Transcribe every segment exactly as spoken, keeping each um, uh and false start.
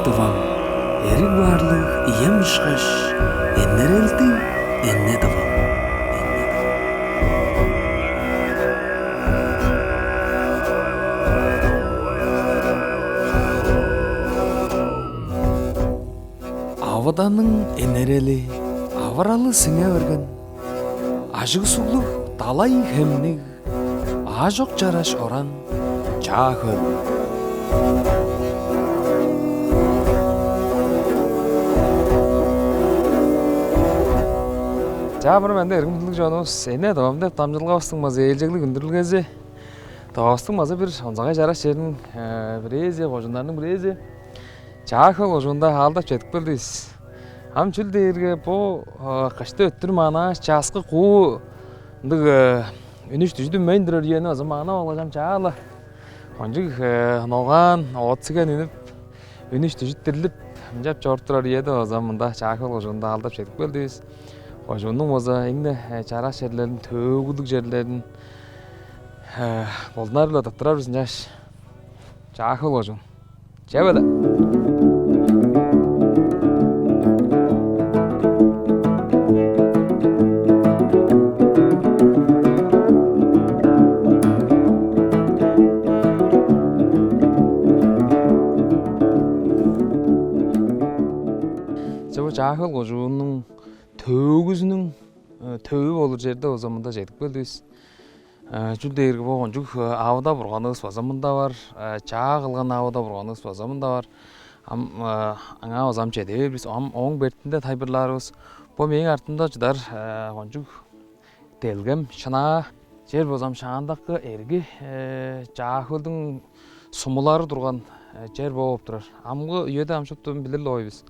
Тывам, эриг баарлыг ием ышкаш, энерелдиг эне Тывам. Авыданың энерели, авыралы сиңе берген, ажыг-суглуг далай-хемниг, аажок чараш оран Чаа-Хөл. Чаа, мырыңай, эргим хүндүлүг чонувус, «Эне Тывам» деп дамчыдылгавыстың база ээлчеглиг үндүрүлгези. Тывавыстың база бир онзагай чараш чериниң, э, бирээзи, кожууннарының бирээзи, Чаа-Хөл кожуунда аалдап чедип келдивис. Ам чүл дээрге бо, э, кышты өттүр манааш, часкы куу ындыг, э, үнүш-дүжүт үнмейн турар үени база манап алгаш, ам чаа-ла кончуг, э, ногаан, оът-сиген үнүп, үнүш-дүжүт дирлип, ынчап чоруп турар үеде база мында Чаа-Хөл кожуунда аалдап чедип келдивис. Кожууннуң база эң-не, э, чараш черлерин, төөгүлүг черлерин, э, болдунар-биле тырттырар бис ынчаш. Чаа-Хөл кожуун. Чаа-Хөл. Че, бо Чаа-Хөл кожууннуң төөгүзүнүң, э, төвү болур черде болза мында чедип келдивис. Э, чүл дээрге бо кончуг, э, авыда-бурганывыс база мында бар, э, чаа кылган авыда-бурганывыс база мында бар. Ам, э, аңаа база ам чеде бээр бис. Ам ооң бертинде тайылбырлаарывыс. Бо мээң артымда чыдар, э, кончуг делгем, шынаа чер болза ам шаандакы эрги, э, Чаа-Хөлдүң сумулары турган, э, чер бооп турар. Амгы үеде ам шупту билир-ле болгай бис.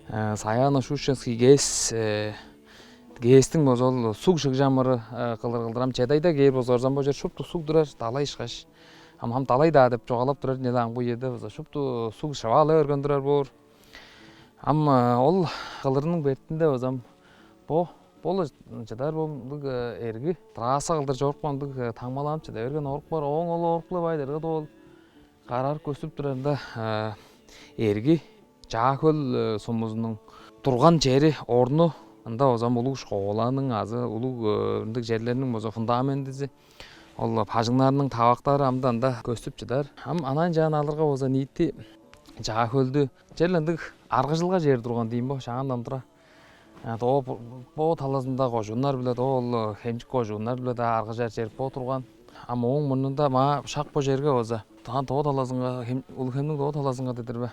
Э, Саяно-Шушенский ГЭС, э, ГЭС-тиң болза ол суг шыгжамыры, э, кылыр кылдыр. Ам чеди айда кээр болза, орзам бо чер шупту суг турар, далай ышкаш. Ам, ам далай-даа деп чугаалап турар, не-ле ам бо үеде болза шупту суг шыва ала берген турар боор. Ам, э, ол кылырның бертинде болза ам бо, бо-ла чыдар бо мындыг, э, эрги трасса кылдыр чорупкан мындыг, э, таңмаланып чыда берген орук бар. Ооң ол орук-ла байдырга доо ол карарып көстүп турарында, э, эрги Чаа-Хөл, э, сумузунуң турган чери, орну, ында база ам улуг школаның азы улуг, э, ындыг черлерниң база фундаментизи, ол бажыңнарның тавактары ам-даа ында көстүп чыдар. Ам анаа ынчаар алырга база ниити Чаа-Хөлдү черле ындыг аргыжылга чер турган дийин бо, шаандан тура. А, доо бо, бо талазында кожууннар-биле, доо ол Хемчик кожууннар-биле-даа аргыжар чер бо турган. Ам ооң мурнунда маа шак бо черге база, таан доо талазынга, Хем-, Улуг-Хемниң доо талазынга дедир бе,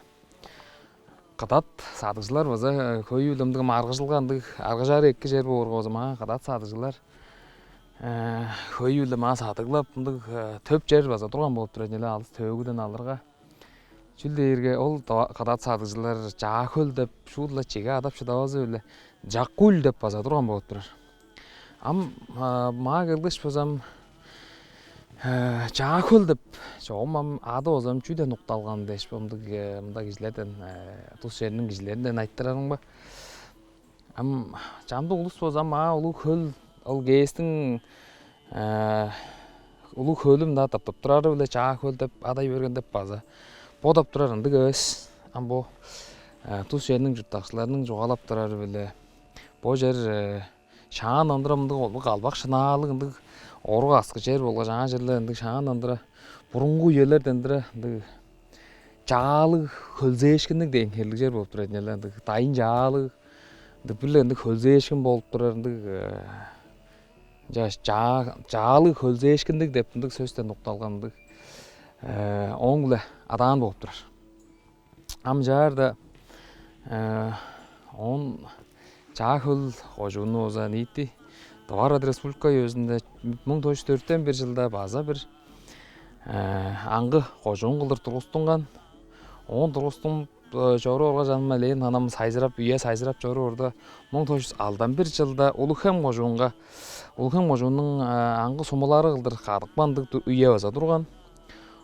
кыдат садыгжылар база, э, хөй-ле ындыг ам аргыжылга, ындыг аргыжары эки чер боорга база маа кыдат садыгжылар, э, хөй-ле маа садыглап, ындыг, э, төп чер база турган болуп турар ийин, алыс төөгүден алырга. Чүл дээрге ол да-, кыдат садыгжылар Чаа-Хөл деп шуут-ла чиге адап шыдавазы-биле Чаккуль деп база турган болуп турар. Ам, а, маа келгеш болза ам, э, Чаа-Хөл деп чогум ам ады болза ам чүден укталган дээш, бо мындыг, э, мында кижилерден, э, тус черниң кижилеринден айтырарым ба? Ам чамдык улус болза ам, аа, Улуг-Хөл, ол ГЭС-тиң, э, Улуг-Хөлү мында тыптып турары-биле Чаа-Хөл деп адай берген деп база бодап турар, ындыг эвес. Ам бо, э, тус черниң чурттакчыларының чугаалап турары-биле бо чер, э, шаандан тура мындыг улуг калбак шынаалыг ындыг орук-аскы чер болгаш, аңаа черле ындыг шаандан тура, бурунгу үелерден тура ындыг чаалыг хөлзээшкинниг дээн хирлиг чер болуп турар ийин, ындыг дайын чаалыг, ындыг бир-ле ындыг хөлзээшкин болуп турар, ындыг, э, ча-, чаа-, чаалыг хөлзээшкинниг деп ындыг сөстен укталган ындыг, э, ооң-биле адаан болуп турар. Ам чаарда, э, оон Чаа-Хөл кожууну база ниити Тыва Арат Республика үезинде муң тос чүс дөртен бир чылда база бир, э, аңгы кожуун кылдыр тургустунган. Оон тургустунуп, э, чоруур орга чанма элээн анам сайзырап, үе сайзырап чоруур орда, муң тос чүс алдан бир чылда Улуг-Хем кожуунга, Улуг-Хем кожууннуң, э, аңгы сумулары кылдыр кадыпкан ындыг ду-, үе база турган.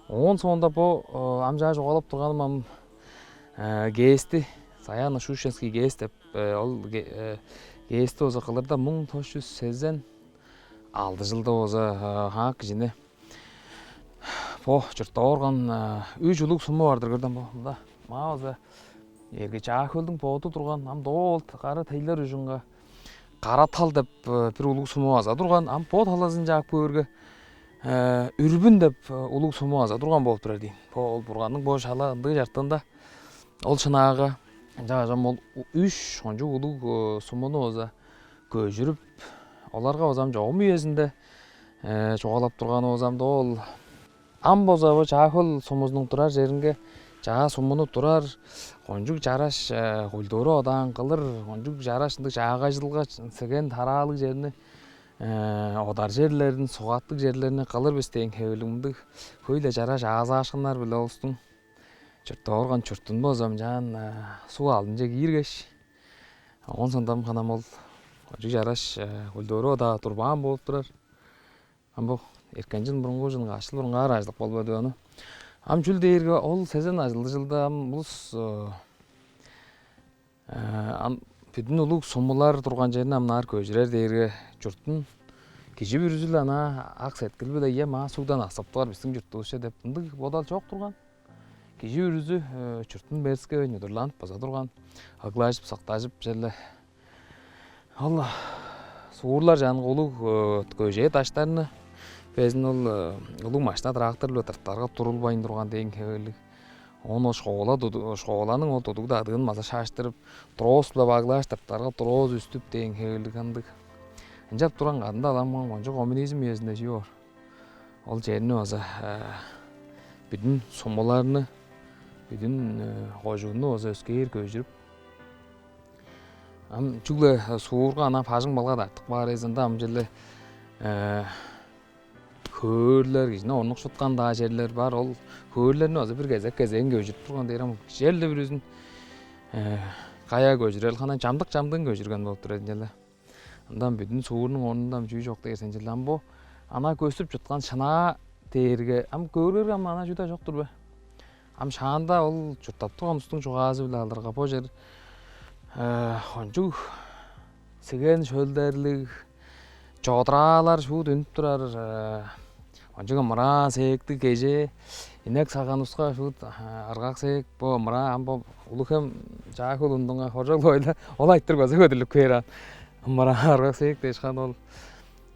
Оон соонда бо, э, ам чаа чугаалап турганым ам, э, ГЭС-ти, Саяно-Шушенский ГЭС деп, э, ол ге-, э, ГЭС-ти болза кылырда муң тос чүс сезен алды чылда болза, э, хамык кижини бо чурттап орган, э, үш улуг суму бар-дыр, көрдүң бе, мында. Маа база эрге Чаа-Хөлдүң боду турган, ам доо ол кара тейлер ужунга Кара-Тал деп, э, бир улуг суму база турган. Ам бо талазынче ап көөрге, э, Үрбүн деп, э, улуг суму база турган болуп турар дийин. Бо ол бурганның бо шала ындыг чартыында ол шынаага ынчангаш ам ол үш кончуг улуг, э, сумуну база көжүрүп, оларга база ам чогум үезинде, э, чугаалап турганы база ам доо ол. Ам база бо Чаа-Хөл сумузунуң турар черинге Чаа сумуну турар, кончуг чараш, э, культура одаан кылыр, кончуг чараш ындыг чаагайжылга сиген тараалыг черни, э, одар черлерин, сугаттыг черлерни кылыр бис дээн хевирлиг мындыг хөй-ле чараш аазаашкыннар-биле улустуң чурттап орган чуртун база ам чаан, э, суг алдынче кииргеш, оон сондам ханам ол кончуг чараш, э, культура одаа турбаан болуп турар. Ам бо эрткен чыл, мурнунгу чылынга, каш чыл мурнунга ажылдап болбады ону. Ам чүл дээрге ол сезен ажылдыг чылда ам улус, э, э, ам бүдүн улуг сумулар турган черин ам ынаар көжүрер дээрге чуртун кижи бүрүзү-ле ынаа ак сеткил-биле: «Ийе, маа сугдан аксап тур бистиң чуртувусче» деп ындыг бодал чок турган. Кижи бүрүзү, э, чуртун берскевейн удурланып база турган, ыглажып, сактажып, черле ол суурлар чанынга улуг, э, көжээ даштарны безин ол, э, улуг машина, трактор-биле тыртарга турулбайн турган дээн хевирлиг. Оон ол школа туду-, школаның ол тудуг-дадыын база шааштырып, трос-биле баглааш тыртарга трос үстүп дээн хевирлиг ындыг. Ынчап турган кадында-ла ам кончуг коммунизм үезинде чүү боор? Ол черни база, э, бүдүн сумуларны, бүдүн, э, кожуунну база өскээр көжүрүп, ам чүгле, э, суурга ана бажың-балгат артып каар эвес, ында ам черле, э, хөөрлер, кижини орнукшуткан-даа черлер бар. Ол хөөрлерни база бир кезек-кезегин көжүрүп турган дээр ам, черле бүрүзүн, э, каяа көжүрер, ханан чамдык-чамдыын көжүрген болуп турар ийин черле. Ындан бүдүн суурнуң орнунда ам чүү чок дээр сен черле. Ам бо ана көстүп чыткан шынаа дээрге, ам көөрге ам ана чүү-даа чок-тур бе? Ам шаанда ол чурттап турган улустуң чугаазы-биле алырга, бо чер, э, кончуг сиген шөлдерлиг, чодураалар шуут үнүп турар, э, кончуг ымыраа сээктиг кежээ, инек саган улуска шуут, э, ыргак сээк, бо ымыраа, ам бо Улуг-Хем, Чаа-Хөл ундунга хоржок-ла ойла, ол айтырыг база көдүрлүп кээр аан. Ымыраа ыргак сээк дээш, ханы ол,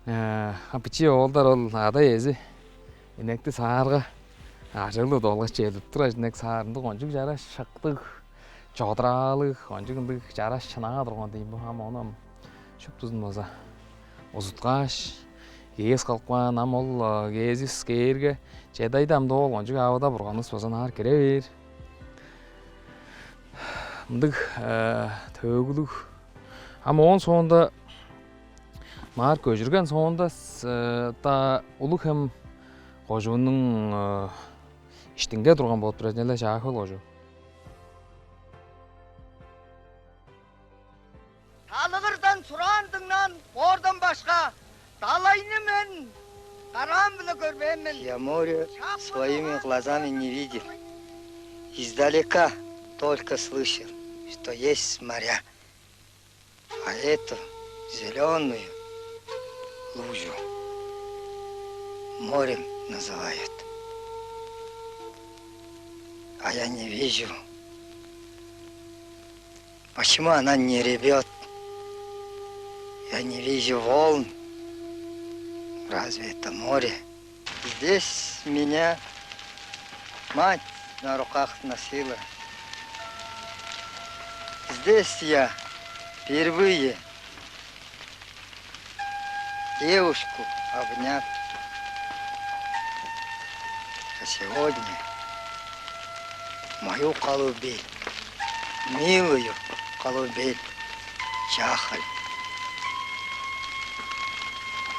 э, а бичии оолдар ол ада-иези инекти саарга, ажыглы долгаш чедип турар, инек саарында кончуг чараш шыктыг, чодураалыг, кончуг ындыг чараш шынаа турган дийин бо. Ам ону ам шуптузун база узуткааш, кээс кылып каан. Ам ол, э, кээзивис кээрге, чеди айда ам доо ол кончуг авыда бурганывыс база ынаар кире бээр. Мындыг, э, төөгүлүг. Ам оон соонда, маар көжүрген соонда, с-, э, та Улуг-Хем кожууннуң, э, иштинге турган болуп турар, черле Чаа-Хөл кожуун. Талыгырдан сураан-дыңнаан боордан башка, далайны мен караам-биле көрбээн мен. Я море своими глазами не видел. Издалека только слышал, что есть моря. А эту зелёную лужу морем называют. А я не вижу. Почему она не ревёт? Я не вижу волн. Разве это море? Здесь меня мать на руках носила. Здесь я впервые девушку обнял. А сегодня мою колыбель, милую колыбель Чахаль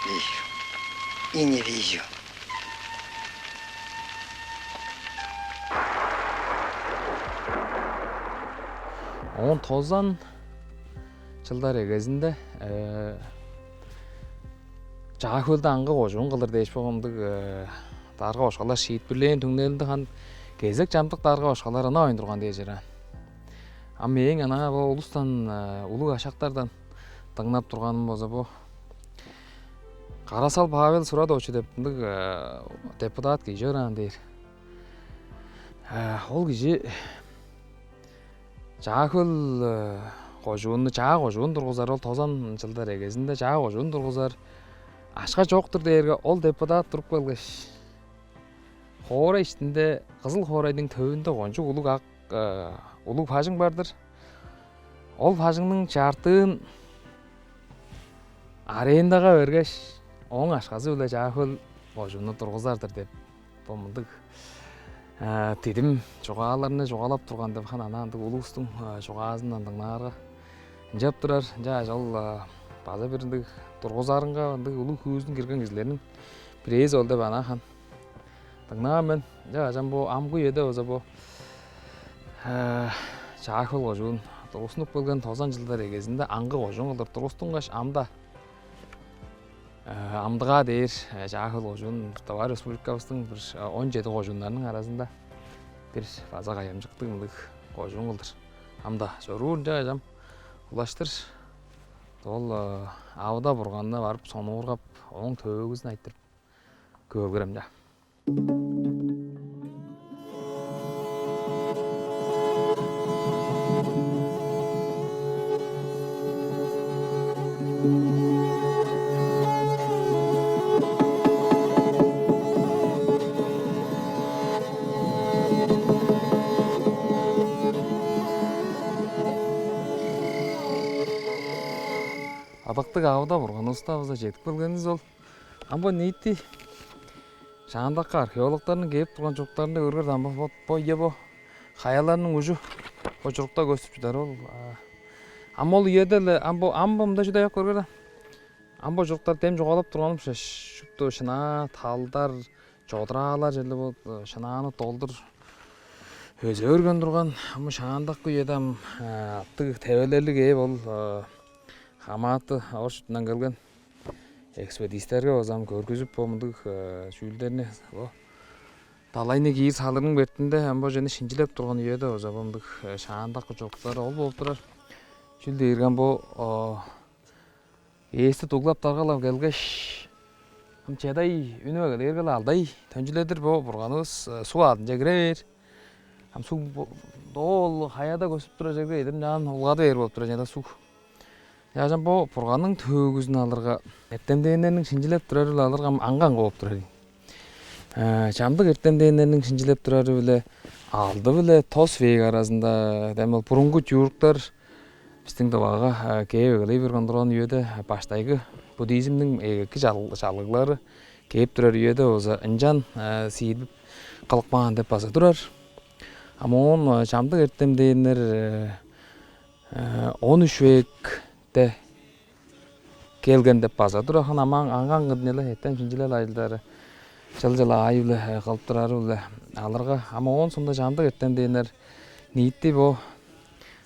вижу и не вижу. Оон тозан чылдар эгезинде, э, Чаа-Хөлдү аңгы кожуун кылыр дээш, бо ындыг, э, дарга-бошкалар шиитпирлээн түңнелинде, хан кезек чамдык дарга-бошкалар ынавайн турган дээр чораан. А мээң ана бо улустан, э, улуг ашактардан дыңнап турганым болза, бо Кара-Сал Павел Сурадович деп ындыг, э, депутат кижи чораан дээр. Э, ол кижи Чаа-Хөл кожуунну, Чаа кожуун тургузар, ол тозан чылдар эгезинде Чаа кожуун тургузар акша чок-тур дээрге, ол депутат туруп келгеш, хоорай иштинде, Кызыл хоорайның төвүнде кончуг улуг ак, улуг бажың бар-дыр. Ол бажыңның чартыын арендага бергеш, ооң акшазы-биле Чаа-Хөл кожуунну тургузар-дыр деп, бо мындыг дидим чугааларны чугаалап турган деп, хана ана ындыг улустуң чугаазындан дыңнаарга, ынчап турар. Ынча ажал база бир ындыг тургузарынга ындыг улуг хүвүзүн кирген кижилерниң бирээзи ол деп ана хан дыңнаан мен. Ынча ажам бо амгы үеде база бо Чаа-Хөл кожуун тургустунуп келген, тозан чылдар эгезинде аңгы кожуун кылдыр тургустунгаш, амда амдыгаа дээр Чаа-Хөл кожуун Тыва Республикавыстың бир он чеди кожууннарының аразында бир база кайгамчыктыг мындыг кожуун кылдыр амда чоруур. Ынча ажам улаштыр ол авыда Бурганны барып сонуургап, ооң төөгүзүн айтырып көөлгүрем чаа. Адактыг авыда Бурганывыста база чедип келгенивис ол. Ам бо ниити шаандакы археологтарның кээп турган чуруктарында көргер даан, бо, бо, бо, ийе, бо хаяларның ужу бо чурукта көстүп чыдар ол. Ам ол үеде-ле, ам бо, ам бо мында чүдек көргер даан. Ам бо чуруктар дем чугаалап турганым шеш, шупту шынаа, талдар, чодураалар черле бо шынааны долдур өзүп өрген турган. Ам шаандакы үеде ам аттыг тевелерлиг ээп ол хамааты оршутундан келген экспедистерге база ам көргүзүп, бо мындыг чүүлдерни, бо далайны киир салырның бетинде ам бо чүвени шинчилеп турган үеде база бо мындыг шаандакы чуруктар ол болуп турар. Чүл дээрге ам бо ээсти дуглап-даргалап келгеш, ам чедай үнүп эгелээрге-ле алдай төнчүледир бо Бурганывыс суг аадынче кире бээр. Ам суг доол хаяда көстүп турар черге эдем чаан улгады бээр болуп турар чеда суг. Яажам бо Бурганның төөгүзүн алырга, эртемденнерниң шинчилеп турары-биле алырга, ам аңгы-аңгы болуп турар ийин. Чамдык эртемденнерниң шинчилеп турары-биле алды биле тос век аразында, дем ол бурунгу тюрктар бистиң Тывага кээп эгелей берген турган үеде, баштайгы буддизмниң эгеки чалгыглары кээп турар үеде болза, ынчан сиилбип кылып каан деп база турар. А моон чамдык эртемденнер он үш векте келген деп база турар. Хана амаан аңгы-аңгы динеле, эртем шинчилел ажылдары чыл-чыл аайы-биле кылып турары-биле алырга, ам оон соонда чамдык эртемденнер ниити бо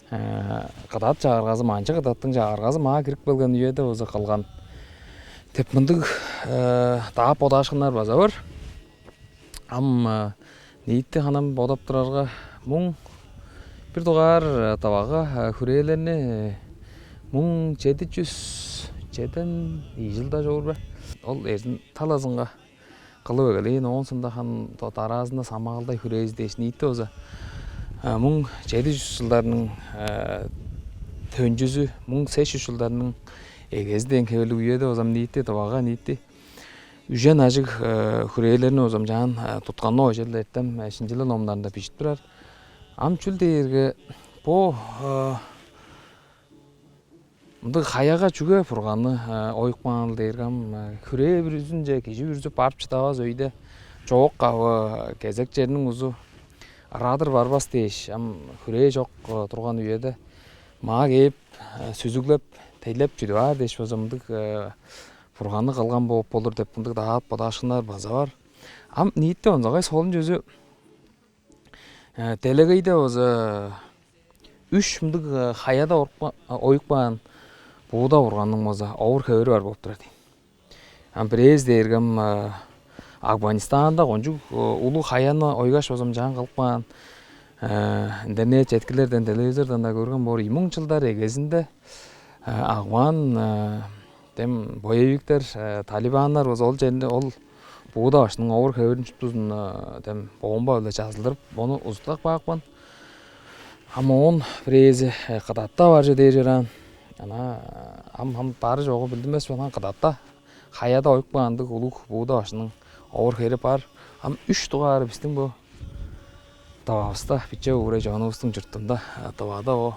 кыдат чагыргазы, манчы кыдаттың чагыргазы маа кирип келген үеде база кылган деп мындыг даап бодаашкыннар база бар. Ам ниити ханам бодап турарга, муң бир дугаар Тывага хүрээлерни муң чеди чүс чеден ийи чылда чоор бе? Ол эрзин талазынга кылып эгелээн, оон соонда хан дараазында Самагалдай хүрээзи дээш, ниити болза муң чеди чүс чылдарның төнчүзү, муң сес чүс чылдарның эгези дээн хевирлиг үеде болза ам ниити Тывага ниити үжен ажыг хүрээлерни болза ам чаан тутканноо ижелдер эртем шинчилел номнарында бижип турар. Ам чүл дээрге бо мындыг хаяга чүге Бурганны оюп кааныл дээрге, ам хүрээ бүрүзүнче кижи бүрүзү барып чыдавас өйде, чоок-кавы, кезек черниң узу ырадыр барбас дээш, ам хүрээ чок турган үеде маа кээп сүзүглеп, тейлеп чүдүп аар дээш болза, мындыг Бурганны кылган бооп болур деп мындыг даап бодаашкыннар база бар. Ам ниити онзагай солун чүзү делегейде база үш мындыг хаяда оюп каан Будда Бурганның база овур-хевири бар болуп турар дейн. Ам бирээзи дээрге ам Афганистанда кончуг улуг хаяны ойгаш база ам чаан кылып каан, интернет четкилерден, телевизордан-даа көрген боор, ийи муң чылдар эгезинде Афган дем боевиктер, талибаннар база ол черинде ол Будда башкының овур-хевирин шуптузун дем бомба-биле чазылдырып, ону узуткап каапкан. Ам оон бирээзи, э, Кыдатта бар чүве дээр чораан. Ана, ам, ам бары чогу билдинмес болган Кыдатта. Хаяда оюп каан ындыг улуг Будда башкының овур-хевири бар. Ам үш дугаары бистиң бо Тывавыста, биче-буурай чонувустуң чуртунда, э, Тывада о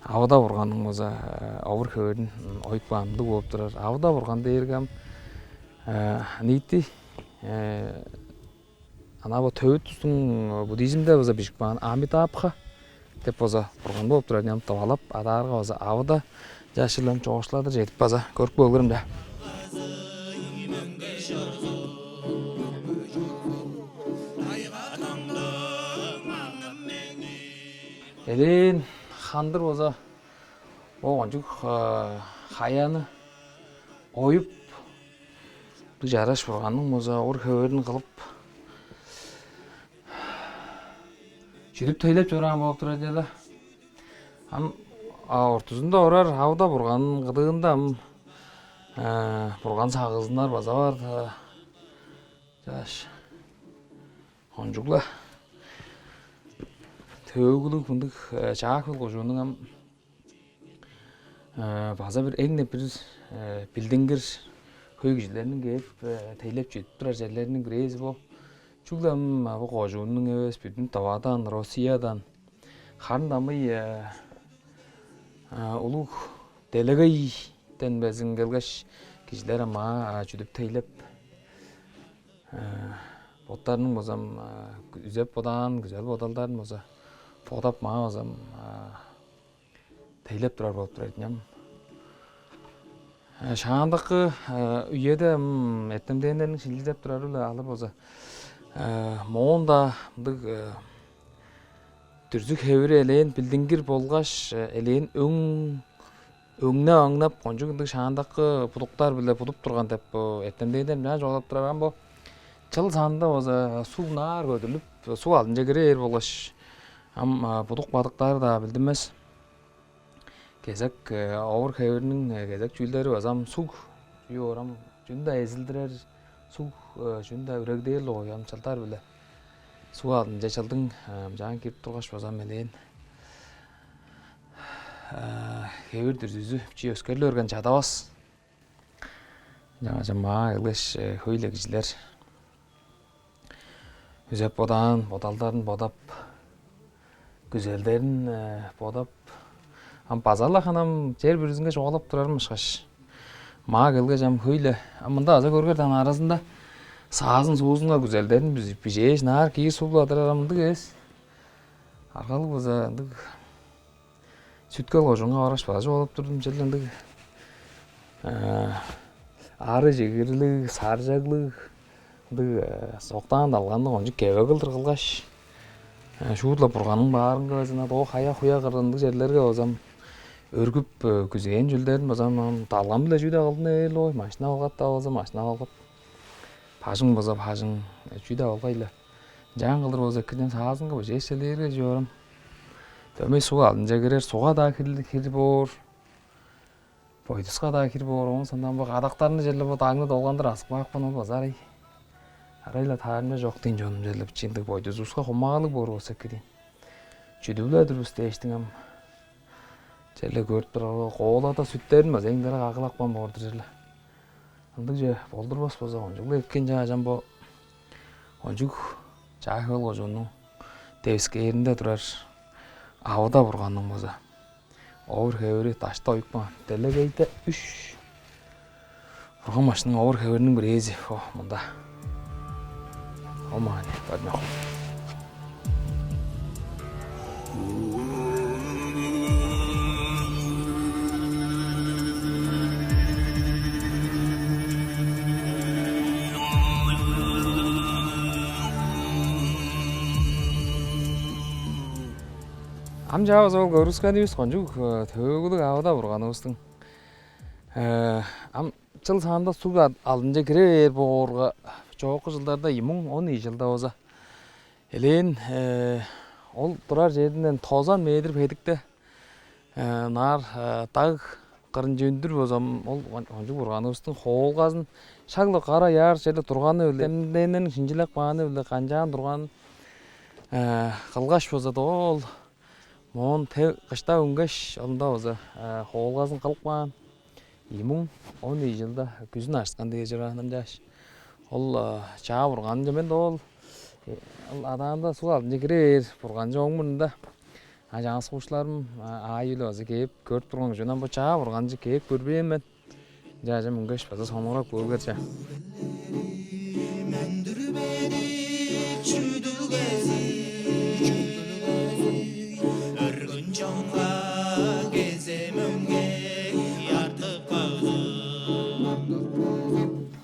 Авыда Бурганның база, э, овур-хевирин, м, оюп каан ындыг болуп турар. Авыда Бурган дээрге ам, э, ниити, э, ана бо төвүт улустуң, э, буддизмде база бижип каан Амитабха деп база бурган болуп турар. Ам тывалап адаарга база Авыда. Чашылам чоокшуладыр чедип база көрүп көөрүм-даа. Элээн хандыр база бо кончуг, э, хаяны оюп, бо чараш Бурганның база овур-хевирин кылып, чүдүп-тейлеп чораан болуп турар чүве-ле. Ам, а, ортузунда орар Авыда Бурганның кыдыында ам, э, Бурган сагыызыннар база бар. Чаш. Кончуг-ла төөгүлүг мындыг, э, Чаа-Хөл кожууннуң ам, э, база бир эң-не бир, э, билдингир хөй кижилерниң кээп, э, тейлеп чүдүп турар черлериниң бирээзи бо. Чүгле ам, а, бо кожууннуң эвес, бүдүн Тывадан, Россиядан, харын-даа ам, э, э, улуг делегейден безин келгеш, кижилер ам, а, чүдүп-тейлеп, э, боттарының база ам, э, күзеп-бодаан, күзел-бодалдарын база бодап, маа база ам, э, тейлеп турар болуп турар ийин ам. Э, шаандакы, э, үеде, м, эртемденнерниң шинчилеп турары-биле алыр болза, э, моон-даа мындыг, э, дүрзү-хевири элээн билдингир болгаш, э, элээн өң-, өңнеп-аңнап, кончуг ындыг шаандакы будуктар-биле будуп турган деп, бо эртемденнер мынчаар чугаалап турар. Ам бо чыл санында болза суг ынаар көдүрлүп, суг алдынче кирер болгаш, ам, а, будук-бадыктары-даа билдинмес. Кезек, э, овур-хевирниң, э, кезек чүүлдери база ам суг, чүү орам, чүнү-даа эзилдирер, суг, э, чүнү-даа үрегдээр-ле болгай, ам чылдар-биле суг алдынче чылдың, э, мынчаар кирип тургаш, база ам элээн, э, хевир-дүрзүзү бичии өскерли берген чадавас. Ынчангаш ам маа келгеш, э, хөй-ле кижилер күзеп-бодаан бодалдарын бодап, күзелдерин, э, бодап, ам база-ла харын ам чер бүрүзүнге чугаалап турарым ышкаш, маа келгеш, ам хөй-ле, ам мында база көрүңер даан, аразында саазын-суузунга күзелдерин бижи-, бижээш, ынаар киир суглап турар, ам ындыг эвес. Аргалыг база ындыг Сүт-Хөл кожуунга баргаш база чугаалап турдум. Черле ындыг, э, ары чигирлиг, саржаглыг, ындыг, э, соктаан далганны кончуг кеве кылдыр кылгаш, э, шуут-ла Бурганның баарынга безин, доо хая-хуя кырында ындыг черлерге база ам өргүп, э, күзээн чүүлдерин база ам далган-биле чүү-даа кылдым дээр-ле болгай, машина болгап-даа болза, машина болгап, бажың болза, бажың, э, чүү-даа болгай-ла. Ынчаар кылдыр болза, эккирден саазынга бо чеже-ле кирер чүве орам. Дөмей суг алдынче кирер, сугга-даа хир, хир боор, бойдуска-даа хир боор, ооң соонда бо кадактарны черле бо дагны долгандыр азып каапкан ол база арай. Арай-ла таарымча чок дийин, чонум, черле бичии ындыг бойдузувуска хумагалыг боор болза эки дийин. Чүдүп-ле тур бис дээштиң ам. Черле көрүп турар, коолада сүттерин база эңдере кагылапкан боор-дур черле. Ындыг чүве болдурбас болза, кончуг-ла эки, ынчангаш ам бо кончуг Чаа-Хөл кожууннуң девискээринде турар Авыда Бурганның база овур-хевири дашта оюп каан. Делегейде үш Бурган башкының овур-хевириниң бирээзи бо мында. Ол маани, бармак. Ам чаа база ол көргүскенивис кончуг, э, төөгүлүг Авыда Бурганывыстың. Э, ам чыл санында суг ад-, алдынче кире бээр боорга, чоокку чылдарда, ийи муң он ийи чылда болза, элээн, э, ол турар черинден тозан метр бедикте, э, ынаар, э, даг кырынче үндүр болза, ам ол кон-, кончуг Бурганывыстың хоолгазын шак-ла кара яар черле турганы-биле, эртемденнерниң шинчилеп кааны-биле канчаар турганын, э, кылгаш болза-даа, ол Моон те кыштап үнгеш, ол ында база хоолгазын кылып каан. Ийи муң он ийи чылда күзүн ажыткан дээр чораан ынчааш. Ол чаа бурганче мен ол ол адаанда суг алдынче кире бээр бурганче ооң мурнунда. А чаңгыс куушларым аайы-биле база кээп көрүп турган кижи. Ынам бо чаа бурганче кээп көрбээн мен. Чаажа мөңгеш база сонуурап көөлгер че.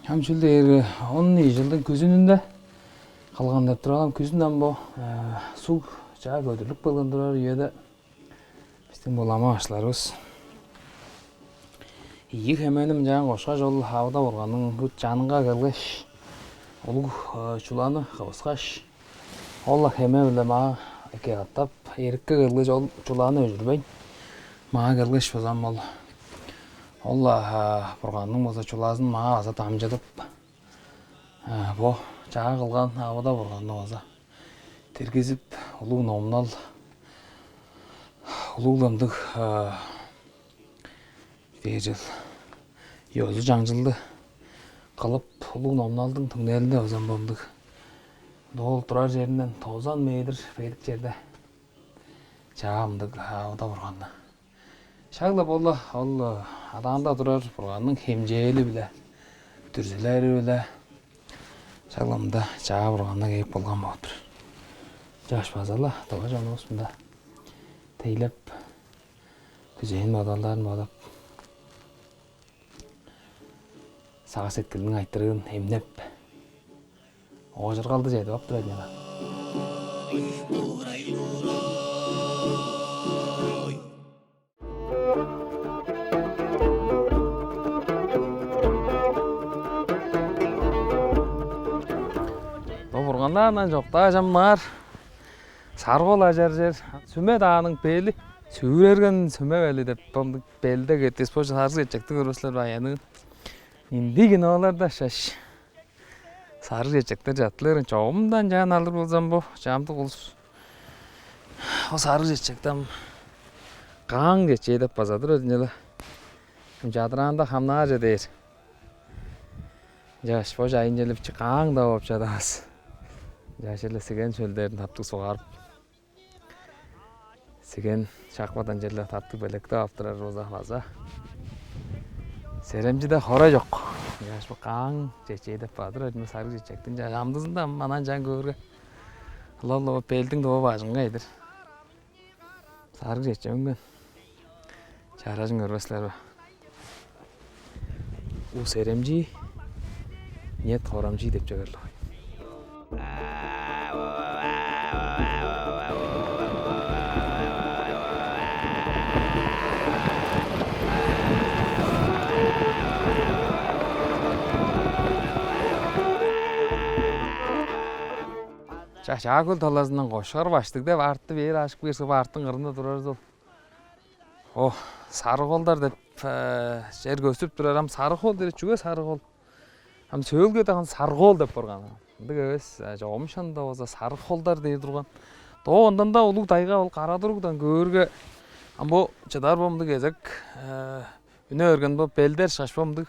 Ам чүл дээрге он ийи чылдың күзүнүнде кылган деп турарам. Күзүн ам бо суг чаа көдүрлүп келген турар үеде бистиң бо лама башкыларывыс ийи хемени мынчаан кошкаш, ол Авыда бурганның ут чанынга келгеш, улуг чуланы кывыскаш, ол-ла хеме-биле маа эки катап эрикке келгеш, ол чуланы өжүрбейн, маа келгеш, базам ол ол-ла бурганның база чулазын маа база дамчыдып, бо чаа кылган Авыда бурганны база диргизип, улуг номнал, улуг ындыг дээрил ёзу-чаңчылды кылып, улуг номналдың түңнелинде базам болдуг. Ол турар черинден тозан метр бедик черде чаа ындыг Авыда бурганны. Шак-ла бо-ла ол адаанда турар бурганның хемчээли-биле, дүрзүлери-биле шак-ла мында чаа бурганныг кээп болган болуп тур. Чаш база-ла дыва чонувус мында тейлеп, күзээн бодалдарын бодап, сагыш-сеткилиниң айтырыын эмнеп, оожургалды чедип ап турар ийин ана. Бо бурганнардан чоктаажам маар саргол ажар чер. Сүме дааның бели, сүүрерген сүме бели деп, бо белде кеткис бо сарыг чечекти көрбес силер бе, аянныг. Индиги оларда шаш. Сарыг чечектер чаттыларын чогумдан чаан алыр болзам, бо чамдык улус бо сарыг чечектен кааң чечээ деп база-дыр өзүнче-ле. Чадыраанда хамнаарже дээр. Чаш бо чайынче-ле бичи кааң-даа болуп чадавас. Чаш эле сиген шөлдерин таптыг сугаарып, сиген шакпадан черле таптыг белектеп ап турар болза база серемчиде хора чок. Чаш бо кааң чечээ деп бадыр өдүнү сарыг чечектин чаш амдызында манан чаан көөрге, ылап-ла белдиң доо бажыңга ийдир. Сарыг чечемиң мен чаражын көрбес силер бе? У серемчи, нет хорамчи деп чыгарлыг. Чаа, Чаа-Хөл талазындан Кошкар баштыг деп арты бээр ашып кээрзип, арттың кырында турарыз ол. О, Сарыг-Холдар деп чер көстүп турар. Ам Сарыг-Хол дээрге чүге Сарыг-Хол? Ам сөөлгеде хан Сарыг-Хол деп барган. Ындыг эвес, чогум шынында болза Сарыг-Холдар дээр турган. Доо ондан-даа улуг тайга ол Кара-Туругдан көөрге, ам бо чыдар бо мындыг кезек үне берген бо белдер шаш бо мындыг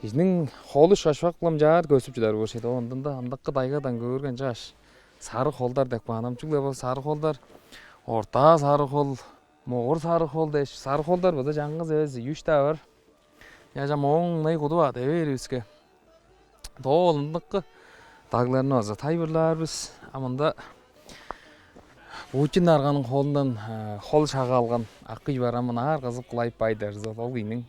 кижиниң холу шаш бак кылам чаар көстүп чыдар бо шеде. Ондан-даа ындакы тайгадан көөрген чаш Сарыг-Холдар деп каан. Ам чүгле бо Сарыг-Холдар, Орта Сарыг-Хол, Могур Сарыг-Хол дээш, Сарыг-Холдар база чаңгыс эвес, үш-даа бар. Чаажам ооң мынай куду баа девээривиске, доо ол ындыкы дагларны база тайылбырлаар бис. А мында Путин арганың холундан хол шага алган акый бар, ам ынаар кызып кылайып бай дерзил ол кийниң.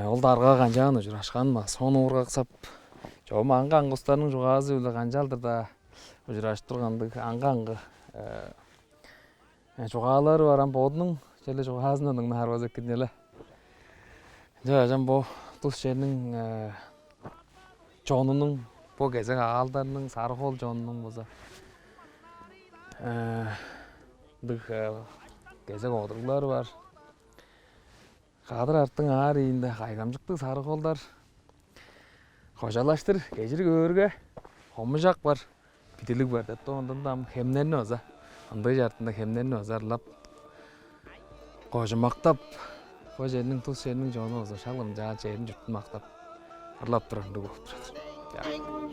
Ол дарга канчаан ужурашкан ба, сону уургаксап, чогум аңгы-аңгы устарның чугаазы-биле канчалдыр-даа ужурашып тургандыг аңгы-аңгы чугаалары бар. Ам бодунуң черле чугаазындан дыңнаар база эккирнеле. Ынча ажам бо тус черниң чонунуң, бо кезек аалдарның, Сарыг-Хол чонунуң база ындыг кезек одуруглары бар. Кадыр арттың аар иинде кайгамчыктыг Сарыг-Холдар кожалаштыр кежирип көөрге, хомужак бар, бидилиг бар деп, оондан ам хемнерни база Ындыг чартында хемнерни база ырлап, кожумактап, бо черниң, тус черниң чону база шак ынчаар черин-чуртун мактап, ырлап турар ындыг болуп турар.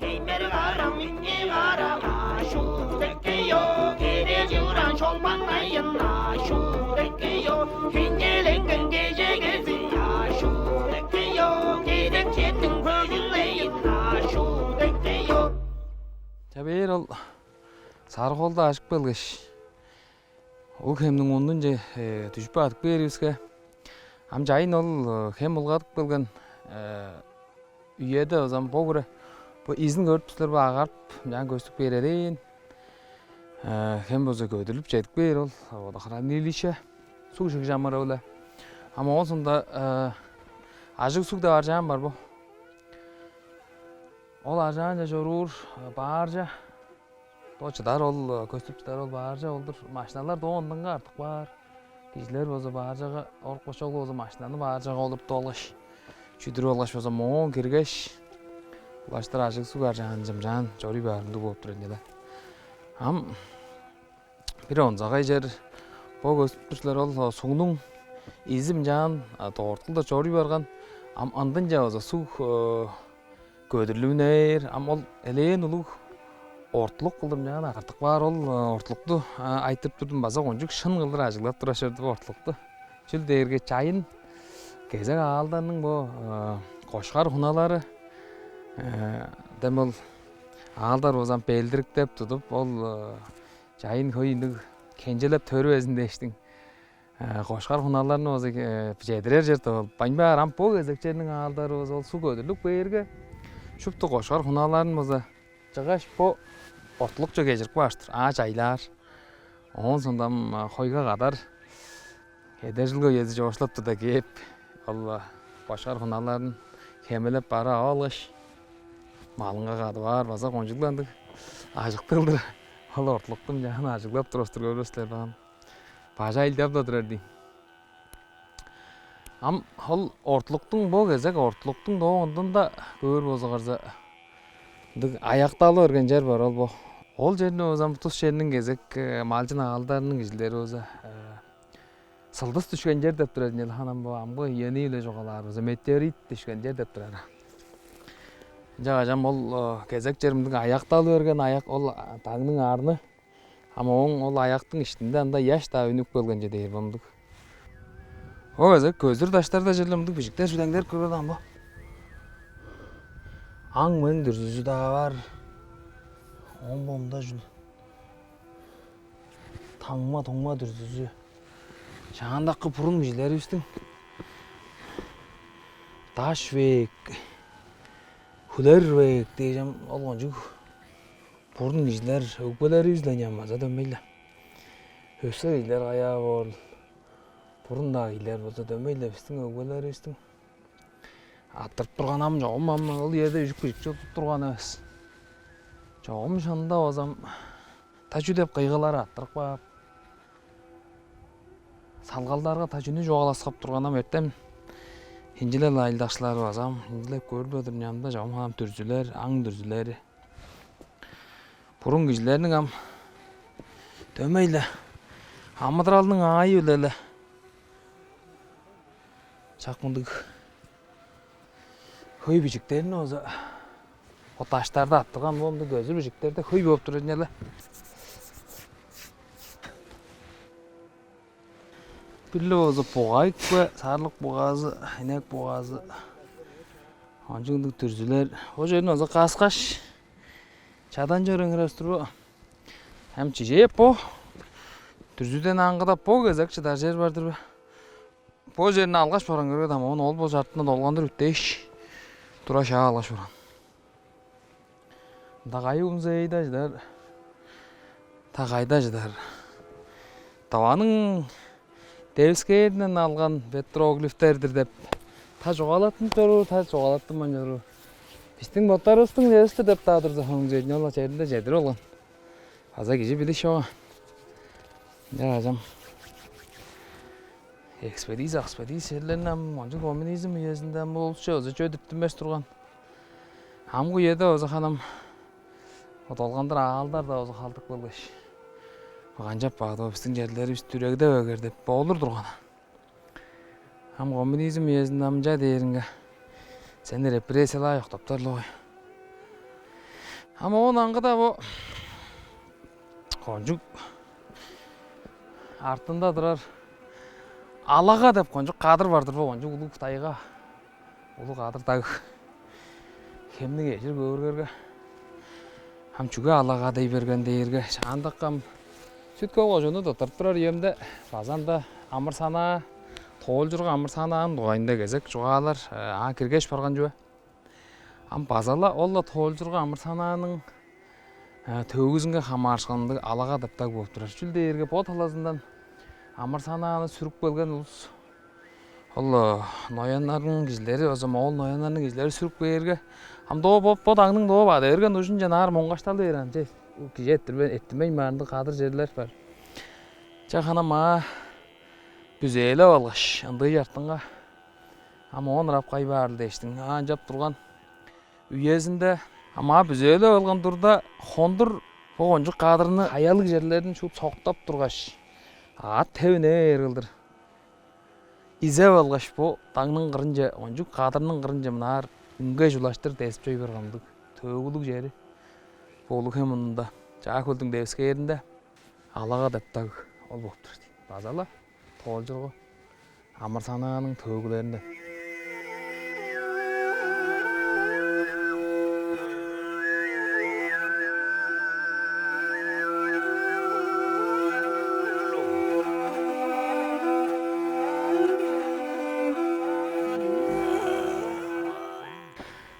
Хеймер карам, минне карам, ашу деккейо, кеде чыгыран шолбан айын, ашу деккейо, хенчеленген кежегези, ашу деккейо, кедек четтиң көзүлейин, ашу деккейо. Ча, бээр ол Сарыг-Холду ажып келгеш, ол хемниң мурнунче, э, дүжүп бадып кээривиске, ам чайын ол, э, хем улгадып келген, э, үеде база ам бо хире, бо изин көрүп тур силер бе, агарып, мынчаан көстүп кээр эрээн. Э, хем болза көдүрлүп чедип кээр ол, водохранилище, суг шыгжамыры-биле. Ам оон соонда, э, Ажыг-Суг деп аржаан бар бо. Ол аржаанче чоруур, э, бааржа, бо чыдар ол, э, көстүп чыдар ол бааржа ол-дур. Машиналар доо ындынга артып каар. Кижилер болза бааржага, орук-бошок болза машинаны бааржага олуртуп алгаш, чүдүрүп алгаш болза, моон киргеш, улаштыр Ажыг-Суг аржаанынче мынчаан чоруй баар ындыг болуп турар ийин-даа. Ам бир онзагай чер, бо көстүп тур силер, ол, о, сугнуң изи мынчаан, а, дорт кылдыр чоруй барган. Ам ындынче база суг, э, көдүрлүп үнер. Ам ол элээн улуг ортулук кылдыр мынчаан артып каар. Ол, э, ортулукту, э, айтырып турдум, база кончуг шын кылдыр ажыглап турар чорду бо ортулукту. Чүл дээрге чайын кезек аалдарның бо, э, кошкар хуналары, э, дем ол аалдар болза ам белдириктеп тудуп, ол, э, чайын хөй ындыг хенчелеп төрүвезин дээштиң, э, кошкар хуналарны болза, э, чедирер чер-даа ол. Байн баар ам бо кезек черниң аалдары болза ол суг көдүрлүп кээрге, шупту кошкар хуналарын болза чыггаш, бо ортулукче кежирип кааштыр, аа чайлаар. Оон соонда ам, а, хойга кадар эдер чылгы үези чоокшулап турда кээп, ол, а, кошкар хуналарын хемелеп бара ап алгаш, малынга кадып аар, база кончуг-ла ындыг ажыктыг кылдыр ол ортулукту мынчаан ажыглап турар-дыр, көрүп силер бе ам. Бажы ажылдап-ла турар дийин. Ам ол ортулуктуң, бо кезек ортулуктуң доо ондунда көөр болзуңарза, ындыг аякталы берген чер бар, ол бо. Ол черни болза ам тус черниң кезек, э, малчын аалдарының кижилери болза, э, сылдыс дүшкен чер деп турар ийин, ханам бо амгы ыяны-биле чугаалаар болза, метеорит дүшкен чер деп турар. Ынчангаш ам ол, э, кезек чер мындыг аякталы берген, аяк, ол, а, дагның арны. Ам ооң ол аяктың иштинде ында ыяш-даа үнүп келген чүве дээр болдук. Ол кезек көзүр даштарда черле мындыг бижиктер сүлеңдерип көрүп алган бо. Аң-мең дүрзүзү-даа бар. Оон бо мында чүл? Таңма-туңма дүрзүзү. Шаандакы бурун кижилеривистиң даш век, хүлер век дээш ам ол кончуг. Бурун кижилер өгбелеривис-ле ынчан база дөмей-ле. Өске кижилер каяа боор, бурун-даа кижилер болза дөмей-ле бистиң өгбелеривистиң арттырып турганы ам чогум ам ол үеде үжүк-бижик чок турган эвес. Чогум шынында болза ам та чүү деп кыйгылар арттырып каап, салгалдарга та чүнү чугаалаксап турган ам эртем. Инчилел айылдакчылар база ам инчилеп көрүп-ле тур, ынчан-даа чогум ам дүрзүлер, аң дүрзүлери. Бурун кижилерниң ам дөмей-ле амыдыралының аайы-биле-ле чак мындыг хөй бижиктерин болза, бо даштарда арттырган, бо мындыг көзүр бижиктерде хөй бооп турар ийин але. Бир-ле болза бугайык бе, сарлык бугаазы, инек бугаазы, кончуг ындыг дүрзүлер. Ол черин болза каскаш, чадан чоруур эвес турбу? Ам чижээ бо дүрзүден аңгыда бо кезек чыдар чер бар-дыр бе? Бо черни алгаш барган, көрүңер даан, оон ол бо чартыындан долгандыр үттээш, тура шаа алгаш барган. Ында кайы музейде чыдар, та кайда чыдар? Тываның девискээринден алган петроглифтер-дир деп та чугаалаттынып чоруур, та чугаалаттынмайн чоруур. Бистиң боттарывыстың девис-тир деп-даа турза, ооң черин ол черинде чедирип алган. База кижи билиш чок. Ынчангаш ам экспедиция, экспедиция черлерин ам кончуг коммунизм үезинде ам улусче база чөдүртүнмес турган. Амгы үеде база ханам долгандыр аалдар-даа база халдып келгеш, Канчап баадып, бистиң черлеривис дүрегдеп эгер деп болур турган. Ам коммунизм үезинде ам чаа дээринге, сени репрессиялаар октаптар-ла болгай. Ам оон аңгыда бо кончуг артында турар Алага деп кончуг кадыр бар-дыр бо, кончуг улуг тайга. Улуг адыр-даг хемниң эжир көөргерге, ам чүге Алага дей берген дээрге, шаандакы ам Сүт-Хөл кожуунну тырттырып турар үемде база ында амыр-санаа, тоолчургу амыр-санааның дугайында кезек чугаалар, э, аңаа киргеш барган чүве. Ам база-ла ол-ла тоолчургу амыр-санааның, э, төөгүзүнге хамаарышкан ындыг Алага деп-даа бооп турар. Чүл дээрге бо талазындан амыр-санааны сүрүп келген улус, ол, э, нояннарның кижилери, база моол нояннарның кижилери сүрүп кээрге, ам доо бо, бо дагның доо бада берген ужунче ынаар моңгашталы бээр ам, че, кижи эрттирбейн, эрттирбейн баар ындыг кадыр-черлер бар. Че, ханам аа бүзээлеп алгаш, ындыы чартынга ам оон ырап кай баарыл дээштиң, аан чап турган үезинде, ам аа бүзээлеп алган турда, хондур бо кончуг кадырны, хаялыг черлерин шуут соктап тургаш, аът тевине бээр кылдыр изеп алгаш, бо дагның кырынче, кончуг кадырның кырынче мынаар үнгеш улаштыр дезип чоруй барган ындыг төөгүлүг чери бо Улуг-Хем мурнунда, Чаа-Хөлдүң девискээринде Алага деп даг ол болуп турар дейт. База-ла тоолчургу амыр-санааның төөгүлеринден.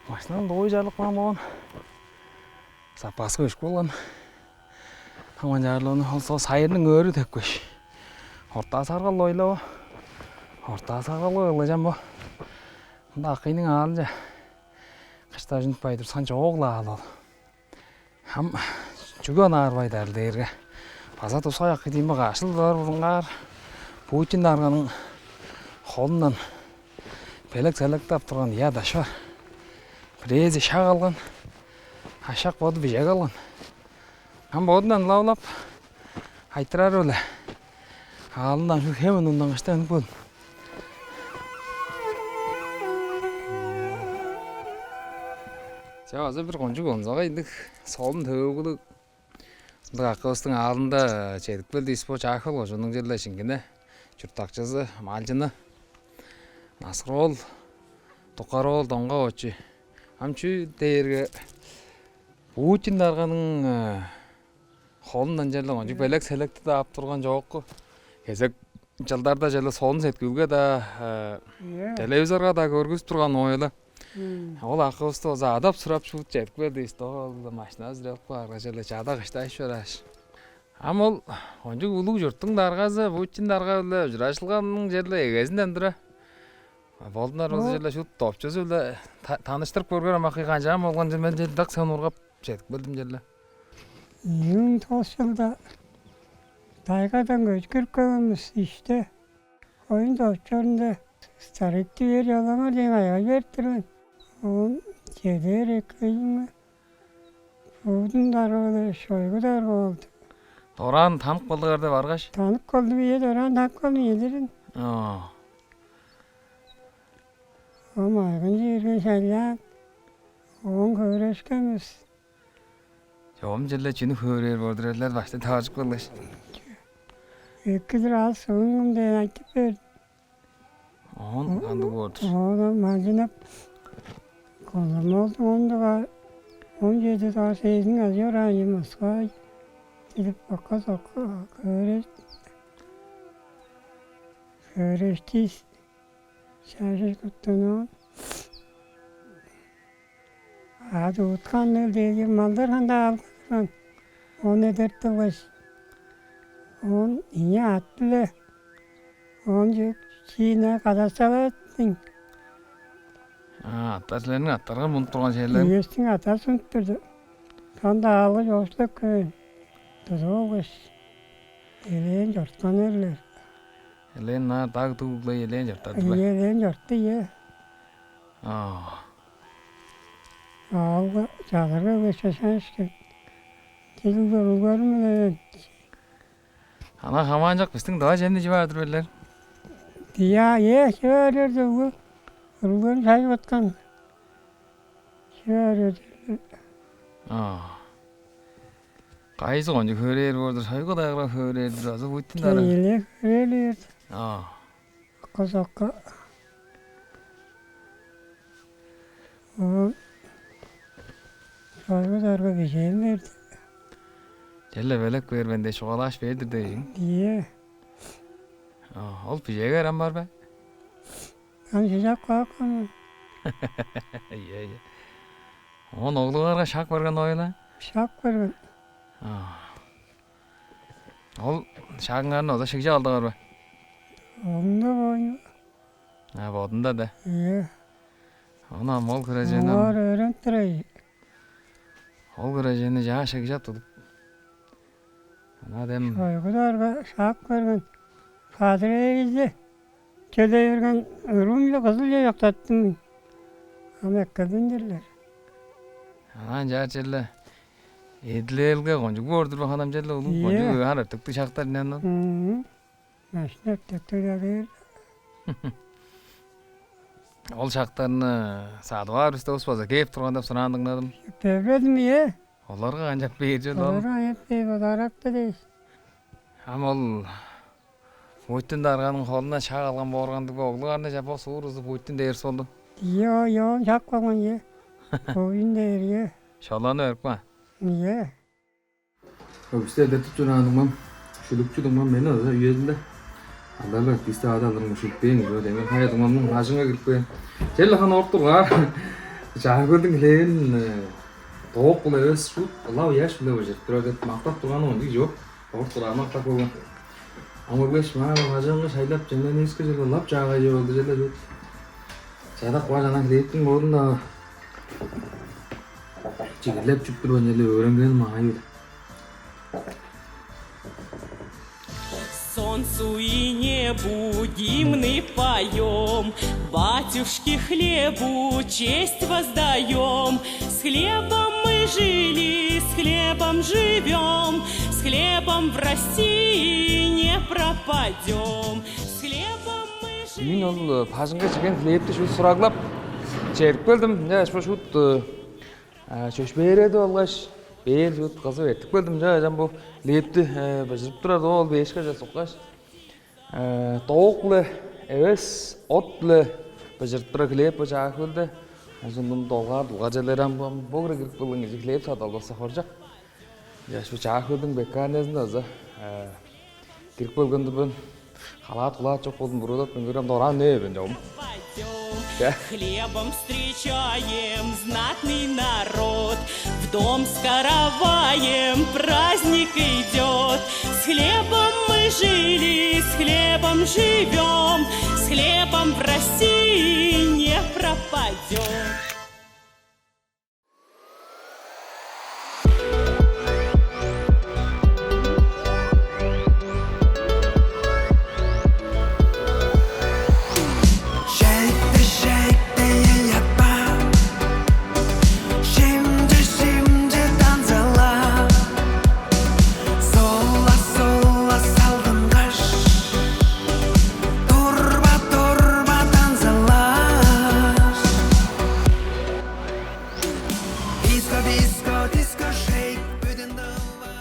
Машинаның доой чарлып каан болган. Запаска өшкүп алган. Ам ынчаар-ла ону ол со-, сайырның өрү тепкеш, ортаа саргал ойлава. Ортаа саргалга ылгажан бо. Мында акыйның аалынче кыштажынып бай турсан, чоок-ла аал ол. Ам чүге ынаар байдал дээрге, база тускай акый дийин бе, каш чыл баар бурунгаар Путин дарганың холундан белек-селекти ап турган ийи адаш бар. Бирээзи шак алган, а шак боду бижек алган. Ам бодундан ылап-ылап айтырары-биле аалындан, шу Хем мурнундан кыштан үнүп келдим. Че, база бир кончуг онзагай ындыг солун төөгүлүг ындыг акывыстың аалында чедип келдивис. Бо Чаа-Хөл кожууннуң черле Шиңгине чурттакчызы, малчыны Наскыр-оол Дукар-оол Доңгакович. Ам чүү дээрге, Путин дарганың, э, холундан черле кончуг белек-селекти-даа ап турган чоокку. Кезек чылдарда черле солун сеткүүлге-даа, э, Ийе. Телевизорга-даа көргүзүп турган оой-ла. Мм. Ол акывысты болза адап-сурап шуут чедип келдивис. Ол машинавыс үрелип каарга, черле чада кыштажып чорааш. Ам ол кончуг улуг чурттуң даргазы Путин дарга-биле ужуражылганың черле эгезинден тура, болдунар болза, Ол черле шуут допчузу-биле та-, таныштырып көргер, ам акый, канчаар болган чүвел, мен черле дыка сонуургап чедип келдим черле. Ийи муң тос чылда тайгадан көчкүрүп келген бис, иште. Коюн топчорунда старикти бээр чолаңар дээн айгай берип тур мен. Оон чедээр эккелиңме, Путин дарга-биле Шойгу дарга болду. Дораан танып калдыңар деп аргаш? Танып калдым, ийе, дораан танып калдым, ийе дирин. Оо. Ам айгын черге шайлаан, оон хөөрешкен бис. Чогум черле чүнү хөөрээр болдур эрлер, баштай таваржып келгеш. Эки-дир, аз сугунгум дээн айтып берди. Оон кандыг боор-дур? Оон малчынап, Комсомолдуң он дугаар, он чеди дугаар сезиниң ажы-оранче Москвага чедип, бокка-сокка хөөреш-, хөөрештивис. Чажыг туттунуп, ады уткан-дыр дээди, малдар хандаа алган турган. Ону эдертип алгаш, оон ийи аът-биле, оон чү-, чиине кадасталааттың. А, аттар, силерниң аттарга мунуп турган черлер? Иестиң атасы мунуп турду. Хандаа алгаш, оштап көөн. Тудуп алгаш, элээн чорткан эрлер. Элээн ынаар даг-дуг-ла элээн чорттар-дыр бе? Ийе, элээн чорту, ийе. Аа. Аалга чагырга кече шаашкын. Дилиң көрүңерим-биле Ана хамаанчок бистиң дыва чемни чип аар-дыр бе силер? Дия, э, чүве өрер дөгү. Өлген шайып аткан. Чүве өрер. А. Кайызы кончуг хөөрээр боор-дур, шайгы дагыра хөөрээр-дир, азы буйтун дара. Тейиле хөөрээр. А. Акка-сакка. Ол шайгы дарга бижээн берди. Черле белек бээр мен дээш, чугаалааш бээр-дир дээш ийин. Ийе. А, ол бижээгээр ам бар бе? Ам шыжап каапкан. Ийе, ийе. Оон оглуңарга шак берген ойла? Шак берген. А. Ол шагыңарны ода шыгжап алдыңар бе? Оглунда боюн. А, бодунда да. Ийе. Ону ам ол херээжен ам. Олар өөренип турар. Ол херээженни чаа шыгжап тудуп. Ана дем. Шайгы дарга шак берген. Падыр эгизи чеде берген, уруум-биле кызыл чоктаттым. Ам эккелдиндирлер. Анаа ынчаар черле эдилээлге кончуг боор-дур бе, ханам, черле улуг. Ийе. Кончуг аар өртектиг шактар ынчан ол. Мм. Машина өртектиг-даа дээр. Ол шактарны садып аар бис деп улус база кээп турган деп сураан дыңнадым. Бербедим, ийе. Оларга канчап бээр чүвел ол? Оларга канчап бээр, бодаракты дээш. Ам ол Путин дарганың холундан шак алган боор кандыг бе, оглуңарны чаа бо суурузу Путин дээрис болду. Ийе, о, ёон шак болган, ийе. Путин дээр, ийе. Шоланы берип каан. Ийе. Бисти эдертип чораан дуңмам, шүлүкчү дуңмам мени база үезинде алдарга бисти ада алырын шүлүкпээн кижи, вот, эми хая дуңмамның бажыңынга кирип кээр. Черле ханы орук тургаш, Чаа-Хөлдүң хлебин, э, тоок-биле эвес, шуут ылап ыяш-биле быжырып турар деп мактап турганы ондуг чок. Орук турганы мактап болган. Ам көргеш, маа бажыңга шайлап, чемнениивиске черле ылап чаагай чүве болду, черле шуут. Чадап каар, анаа хлебтиң боорунда чигирлеп чүп турган черле өөренгеним аайы-биле. Солнцу и небу гимны поём, батюшке хлебу честь воздаём. С хлебом мы жили, с хлебом живём, с хлебом в России не пропадём. С хлебом мы жили. Мен ол, э, бажыңга чиген хлебти шуут сураглап, чедип келдим. Ынчангаш бо шуут, э, А, чөпшээрел-даа болгаш, бээр чуут кызып эртип келдим, чаа, ам бо хлебти, э, быжырып турар, ол бээшке чаа суккаш, э, тоок-биле эвес, от-биле быжырып турар хлеб бо Чаа-Хөлде. Узундун долгаар, дулгаар черлери ам бо, ам бо хире кирип келген кижи хлеб садып албаса хоржок. Чаа, шу Чаа-Хөлдүң пекарнязында база, э, кирип келген-дир мен. Халаат-кулаат чок болдум, буруудап мен көрем, дораан не эвен чогум. Хлебом встречаем знатный народ, в дом с караваем праздник идёт. С хлебом мы жили, с хлебом живём, с хлебом в России не пропадём.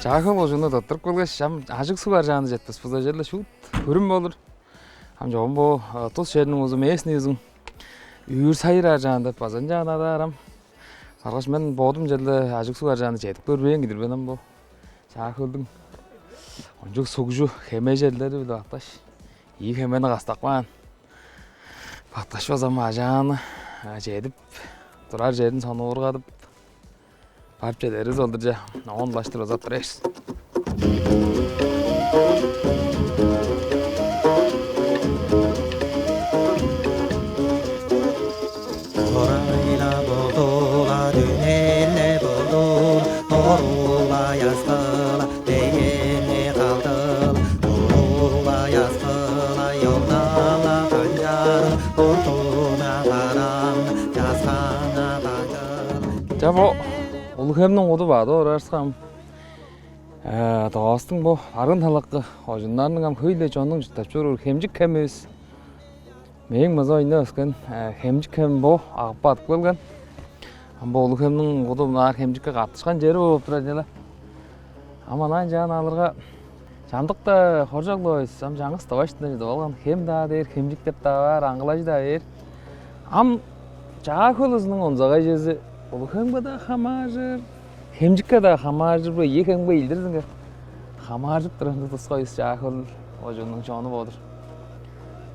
Чаа-Хөл кожууну туттуруп келгеш, ам ажыг суг аржааны четпес болза, черле шуут хүрүм болур. Ам чогум бо, а, тус черниң улузу, местный улузуң үүр-сайыр аржаан деп база ынчаар адаар ам. Баргаш, мен бодум черле ажыг суг аржааны чедип көрбээн кижи-дир мен ам бо. Чаа-Хөлдүң кончуг сугжу хеме черлери-биле башташ, ийи хемени кастап каан. Башташ база ам аржааны, а, чедип, турар черин сонуургадып, барып чедеривис ол-дур че. Оон улаштыр озап турар бис. Орайла болдула, дүнеле болдула, орула, яскыла, дегене калдыла, орула, яскыла, ёлдала, канчаар, ортуна караң, часкана кагыл. Чаа, бо Улуг-Хемниң куду бадып орарывыска ам, Э, Тывавыстың бо арыын талакы кожууннарының ам хөй-ле чоннуң чурттап чоруур Хемчик хемивис. Мээң база ойнап өскен, э, Хемчик хемим бо Агып бадып келген. Ам бо улуг хемниң куду мынаар Хемчикке каттышкан чери болуп турар чүве-ле. Ам анаа ынчаан алырга, чамдыкта хоржок-ла бис, ам чаңгыс Тывавыста чыдып алган, хем-даа дээр, Хемчик деп-даа баар, аңгылажы-даа бээр. Ам Чаа-Хөл ызының онзагай чези Улуг-Хемге-даа хамааржыр, Хемчикке-даа хамааржыр, бо ийи хемге ийилдирзинге хамааржып турар ындыг тускай улус Чаа-Хөл кожууннуң чону боор.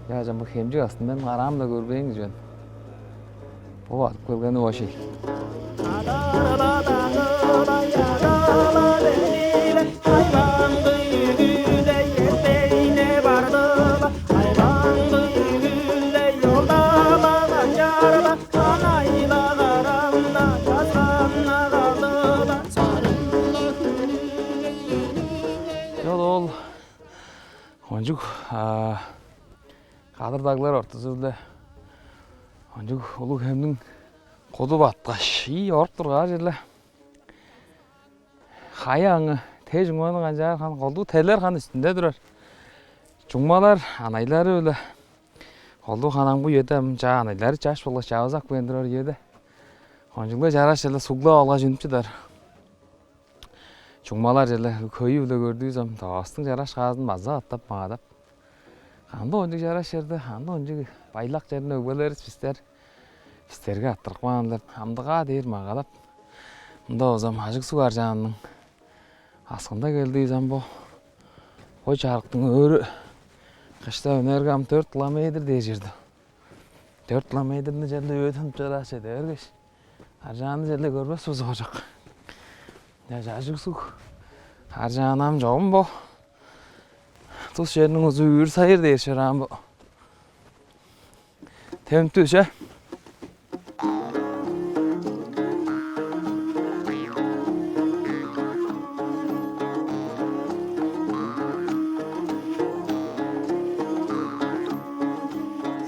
Чаа, ам бо Хемчик астын мен караам-на көрбээн кижи мен. Бо бадып келгени бо шей. Чок, ол кончуг, а, кадыр даглар ортузу-биле кончуг улуг хемниң куду баткаш, ийи орук тургаар черле. Хая аңы, те чуңманы канчаар ханы, колдуу телер ханы үстүнде турар. Чуңмалар анайлары-биле колдуу ханы ам бо үеде, ам чаа анайлары чаш болгаш чавызак бээр турар үеде. Кончуг-ла чараш черле суглап алгаш үнүп чыдар. Чуңмалар черле хөйү-биле көрдүвүс ам, Тывавыстың чараш каазын база катап магадап. Кандыг кончуг чараш черди, кандыг кончуг байлак черни өгбелеривис бистер, бистерге арттырып каан деп, амдыгаа дээр магадап. Мында болза ам Ажыг-Суг аржаанының аксында келдивис ам бо. Бо чарыктың өрү кышта үнерге ам дөрт километр дээр черде. Дөрт километрни черле өөденип чорааш чеде бергеш, аржаанны черле көрбес болза чок. Чаа, Ажыг-Суг аржааны ам чогум бо тус черниң узу Үүр-Сайыр дээр чораан бо. Тевинтү че.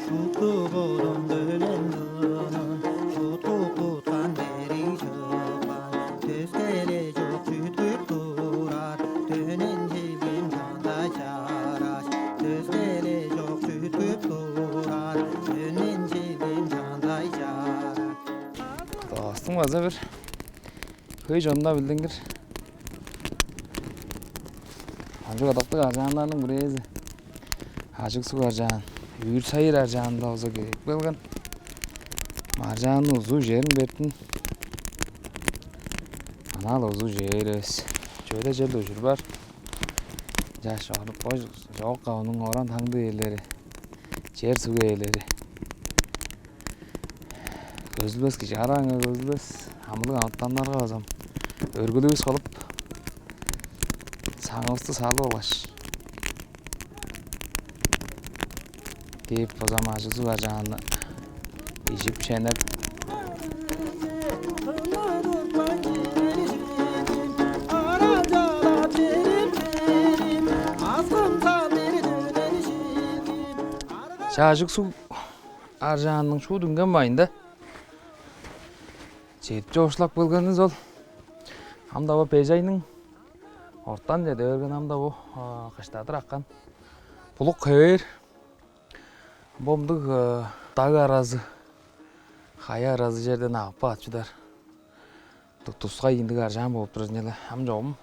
Шупту бодун төлен тыынын, шупту куткан дериг чыпкан, төскеле чок чүткүп турар, төнен чилгим чандай чараш, төскеле чок чүткүп турар, төнен чилгим чандай чараш. Тывавыстың база бир хөй чонунда билдингир кончуг ыдыктыг аржааннарның бирээзи Ажыг-Суг аржаан, Үүр-Сайыр аржаанында болза кээп келген. Аржаанның узу черин бертин анаа-ла узу чээр эвес. Чүведе черле ужур бар. Чаш орук бо чоок кавының оран-таңды ээлери, чер-суг ээлери. Көзүлбес кижи карааңга көзүлбес, амылыг амытаннарга база ам өргүлүвүс кылып, саңывысты салып алгаш, кээп база ам Ажыг-Суг аржаанны ижип, шенеп. Чаа, Ажыг-Суг аржаанның шуут үнген бажында чедип чоокшулап келгенивис ол. Ам-даа бо беш айның ортан чеде берген, ам-даа бо, а, кыштадыр аккан булук хевээр. Бо мындыг, э, даг аразы, хая аразы черден агып каап чыдар. Ту-, тускай ындыг аржаан болуп турар чүве-ле. Ам чогум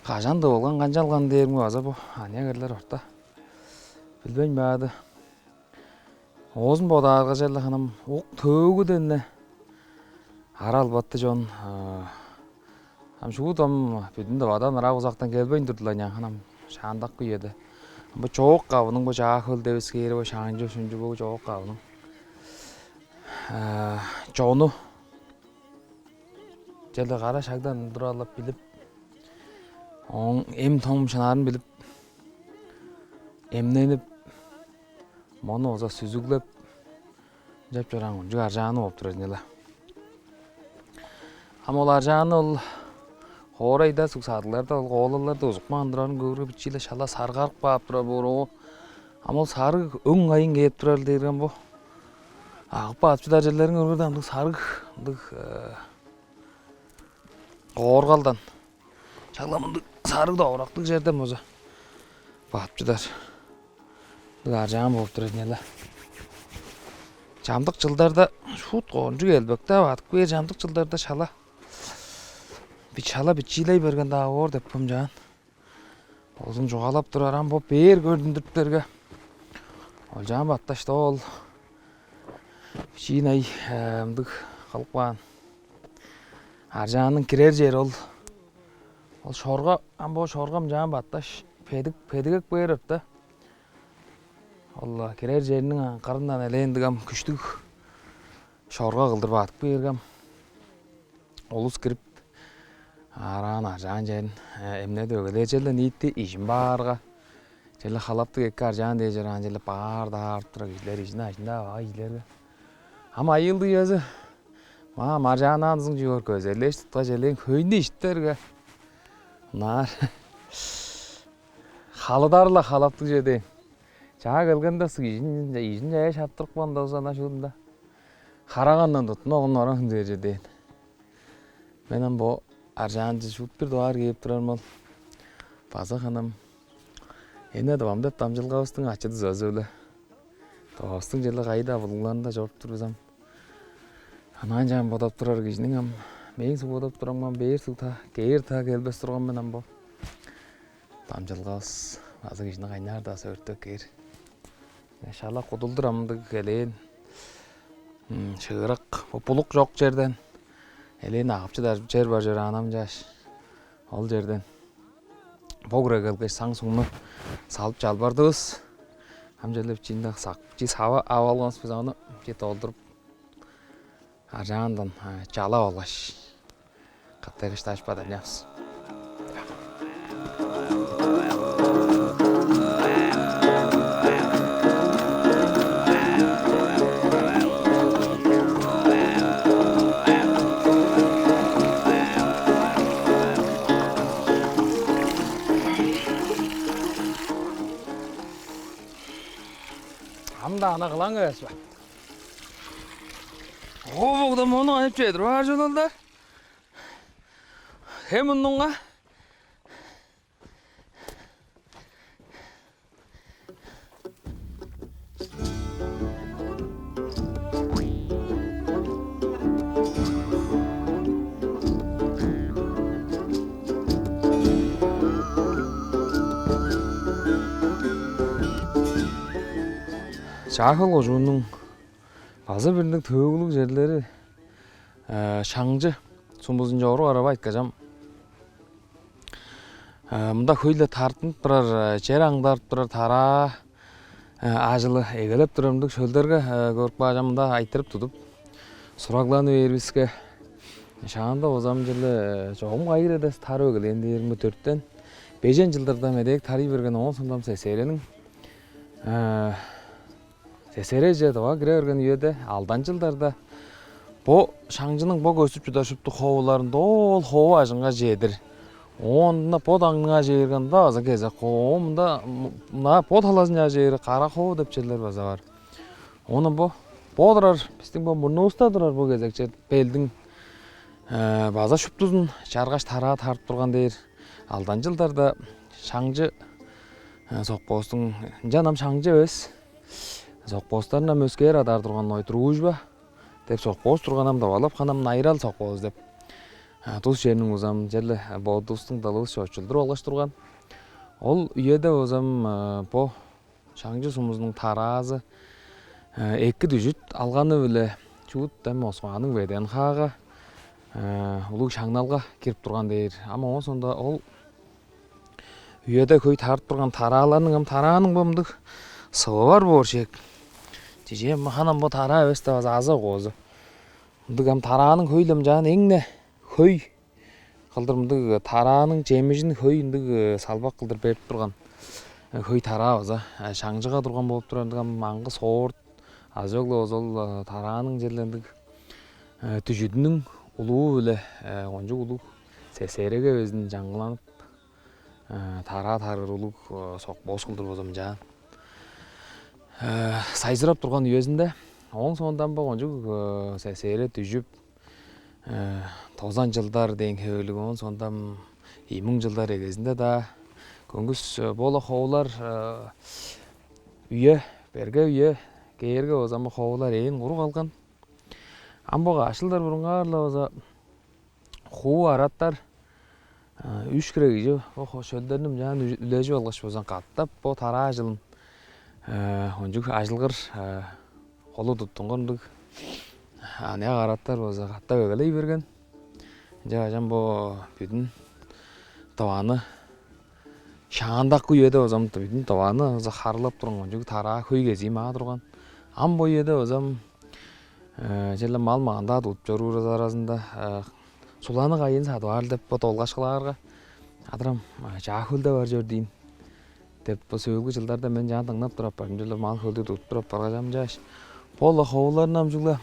кажан-даа болган, канчалган дээримге база бо аныяк эрлер орта билбейн баады. Оозун бодаарга, черле харын ам ук-төөгүден-не ара албаты чон, а, ам шуут ам бүдүн Тывадан, ырак-узактан келбейн турду-ла, ынчан харын ам шаандагы үеде. Бо чоок кавының, бо Чаа-Хөл девискээри, бо шаанчы-шунчу, бо чоок кавының, а, чону черле кара шагдан туралап билип, ооң эм-том шынарын билип, эмненип, мону болза сүзүглеп, ынчап чораан кончуг аржааны болуп турар чүве-ле. Ам ол аржааны ол хоорайда, суг-садыгларда, ол коолаларда узупкан турарын көөрге, бичии-ле шала саргарып каап турар боор. Ам ол сарыг өң кайыын кээп турар дээрге, ам бо агып бадып чыдар черлерин көргерде, ындыг сарыг, ындыг, э, кооргалдан шак-ла мындыг тарыг довурактыг черден болза бадып чыдар. Бир аржаан болуп турар ийин але. Чамдык чылдарда шуут кончуг элбек-даа бадып кээр, чамдык чылдарда шала, бич-, шала бичиилей берген-даа боор деп бомчаан. Озун чугаалап турар, ам бо бээр көрүндүрүптерге, олчаан батташты ол бичиин ай, э, мындыг кылып каан. Аржаанның кирер чери ол. Ол шорга, ам бо шорга мынчаан батташ, педик, педигек бээр орта. Ол кирер чериниң кырындан элээн ындыг ам күштүг шорга кылдыр бадып кээрге ам, улус кирип, араан аржаан черин, э, эмнедип эгелээр, черле ниити ижин баарга, черле халаптыг эки аржаан дээш араан черле баар-даа аарып турар кижилер, ижин ажында баа кижилерге. Ам айыылдыг чүвези, маа, маржаанаан дызың чүве көргүзерлээш туткаш, элээн хөйнү ишиттерге, ынаар халыдары-ла халаптыг чүве дээн. Чаа келгенде сы ижин, ижин чаяаш арттырып каан-даа болза, ана шуурунда харагандан туттун огун оран хүндү бээр чүве дээн. Мен ам бо аржаанче шуут бир дугаар кээп турарым ол. База ханам эне-дывам деп дамчылгавыстың ачы-дузазы-биле. Тывавыстың черле кайы-даа булуңнарында чоруп тур бис ам. Анаан чаан бодап турар кижиниң ам, мээң суг бодап турарымга бээр суг-даа, кээр-даа келбес турган мен ам бо. Дамчылгавыс база кижини кайнаар-даа сөөртүп кээр. Шала кудулдур амдыг элээн, м, шыырак, бо булук чок черден элээн агып чыдар чер бар чораан ам чааш. Ол черден бо хире келгеш, саң-сугну салып чалбардывыс. Ам черле бичиинде сак, бичии сава ап алган бис, ону бичии долдуруп, аржаандан, а, чалап алгаш, катайгышташ баданчавыс. Ам-даа ана кылаң эвес бе? Оо, богда мону кайып чедирип аар чүвел ол-даа. Хем мурнунга. Чаа-Хөл кожууннуң база бир ындыг төөгүлүг черлери, э, Шаңчы сумузунче орук арава айткаш ам. Э, мында хөй-ле тартынып турар, э, чер аңдарып турар тараа, э, ажылы эгелеп турар. Мындыг шөлдерге, э, көрүп кааш ам, мында айтырып тудуп, сурагланып бээривиске, шаанда болза ам черле, э, чогум кайыр эдес тарып эгелээн дээр, мында дөртен, бежен чылдарда медээк тарый берген, оон соонда ам СССР-ниң, э, СССР-же Тывага кире берген үеде, алдан чылдарда бо Шаңчының бо көстүп чыдар шупту ховуларында ол хову бажынга чедир, оон ында бо даңныңга чедир, ында база кезек хову, оон мында, м-, мына бо талазынче чедир Кара-Хову деп черлер база бар. Оон бо, бо турар, бистиң бо мурнувуста турар бо кезек чер белдиң, э, база шуптузун чаргаш тараа тарып турган дээр. Алдан чылдарда Шаңчы, э, совхозтуң, ынчан ам Шаңчы эвес, совхозтарны ам өскээр адаар турган, ой, «Дружба» деп совхоз турган, ам тывалап каан ам «Найырал» совхозу деп. А, тус черниң улузу ам черле, а, бодувустуң дылывысче очулдуруп алгаш турган. Ол үеде болза ам, а, бо Шаңчы сумузунуң тараазы, а, эки дүжүт алганы-биле шуут ам Москваның ВДНХ-га, а, улуг шаңналга кирип турган дээр. Ам оон соонда ол үеде хөй тарып турган тарааларның, ам тарааның бо мындыг сывы бар боор чек. Чижээ, ам ханам бо тараа эвес-даа, база азы-коозу. Мындыг ам тарааның хөй-ле ам чаан эң-не хөй кылдыр мындыг тарааның чемижин хөй ындыг, э, салбак кылдыр берип турган, э, хөй тараа база, э, Шаңчыга турган болуп турар. Ындыг ам аңгы соорт, азы чок-ла болза ол, э, тарааның черле ындыг, э, дүжүдүнүң улуу-биле, э, кончуг улуг СССР-ге безин чаңгыланып, э, тараа тарыыр улуг, э, совхоз кылдыр болза ам чаан, э, сайзырап турган үезинде, ооң соондан бо кончуг, э, СССР дүжүп, э, тозан чылдар дээн хевирлиг, оон соондан Ийи муң чылдар эгезинде-даа көңгүс, э, бо-ла ховулар, э, үе, берге үе кээрге болза, ам бо ховулар ээн куруг калган. Ам бо каш чылдар бурунгаар-ла болза, хуу араттар, э, үш хире кижи бо хо-, шөлдерни мынчаан ү-, үлежип алгаш болза, катап бо тараа ажылын, э, кончуг ажылгыр, э, холу туттунган ындыг аныяк араттар болза катап эгелей берген. Ынчангаш ам бо бүдүн Тываны, шаандакы үеде болза ам бүдүн Тываны болза харылап турган кончуг тараа хөй кезии маа турган. Ам бо үеде болза ам, э, черле мал-маган-даа тудуп чоруур аразында, э, суланы кайыын садып аар деп бо долгашкылаарга, адырам, э, Чаа-Хөлде бар чор дийин деп, бо сөөлгү чылдарда мен чаан дыңнап туруп апарым, черле мал-хөлдү тудуп туруп апаргаш, ам чааш, бо-ла ховуларны ам чүгле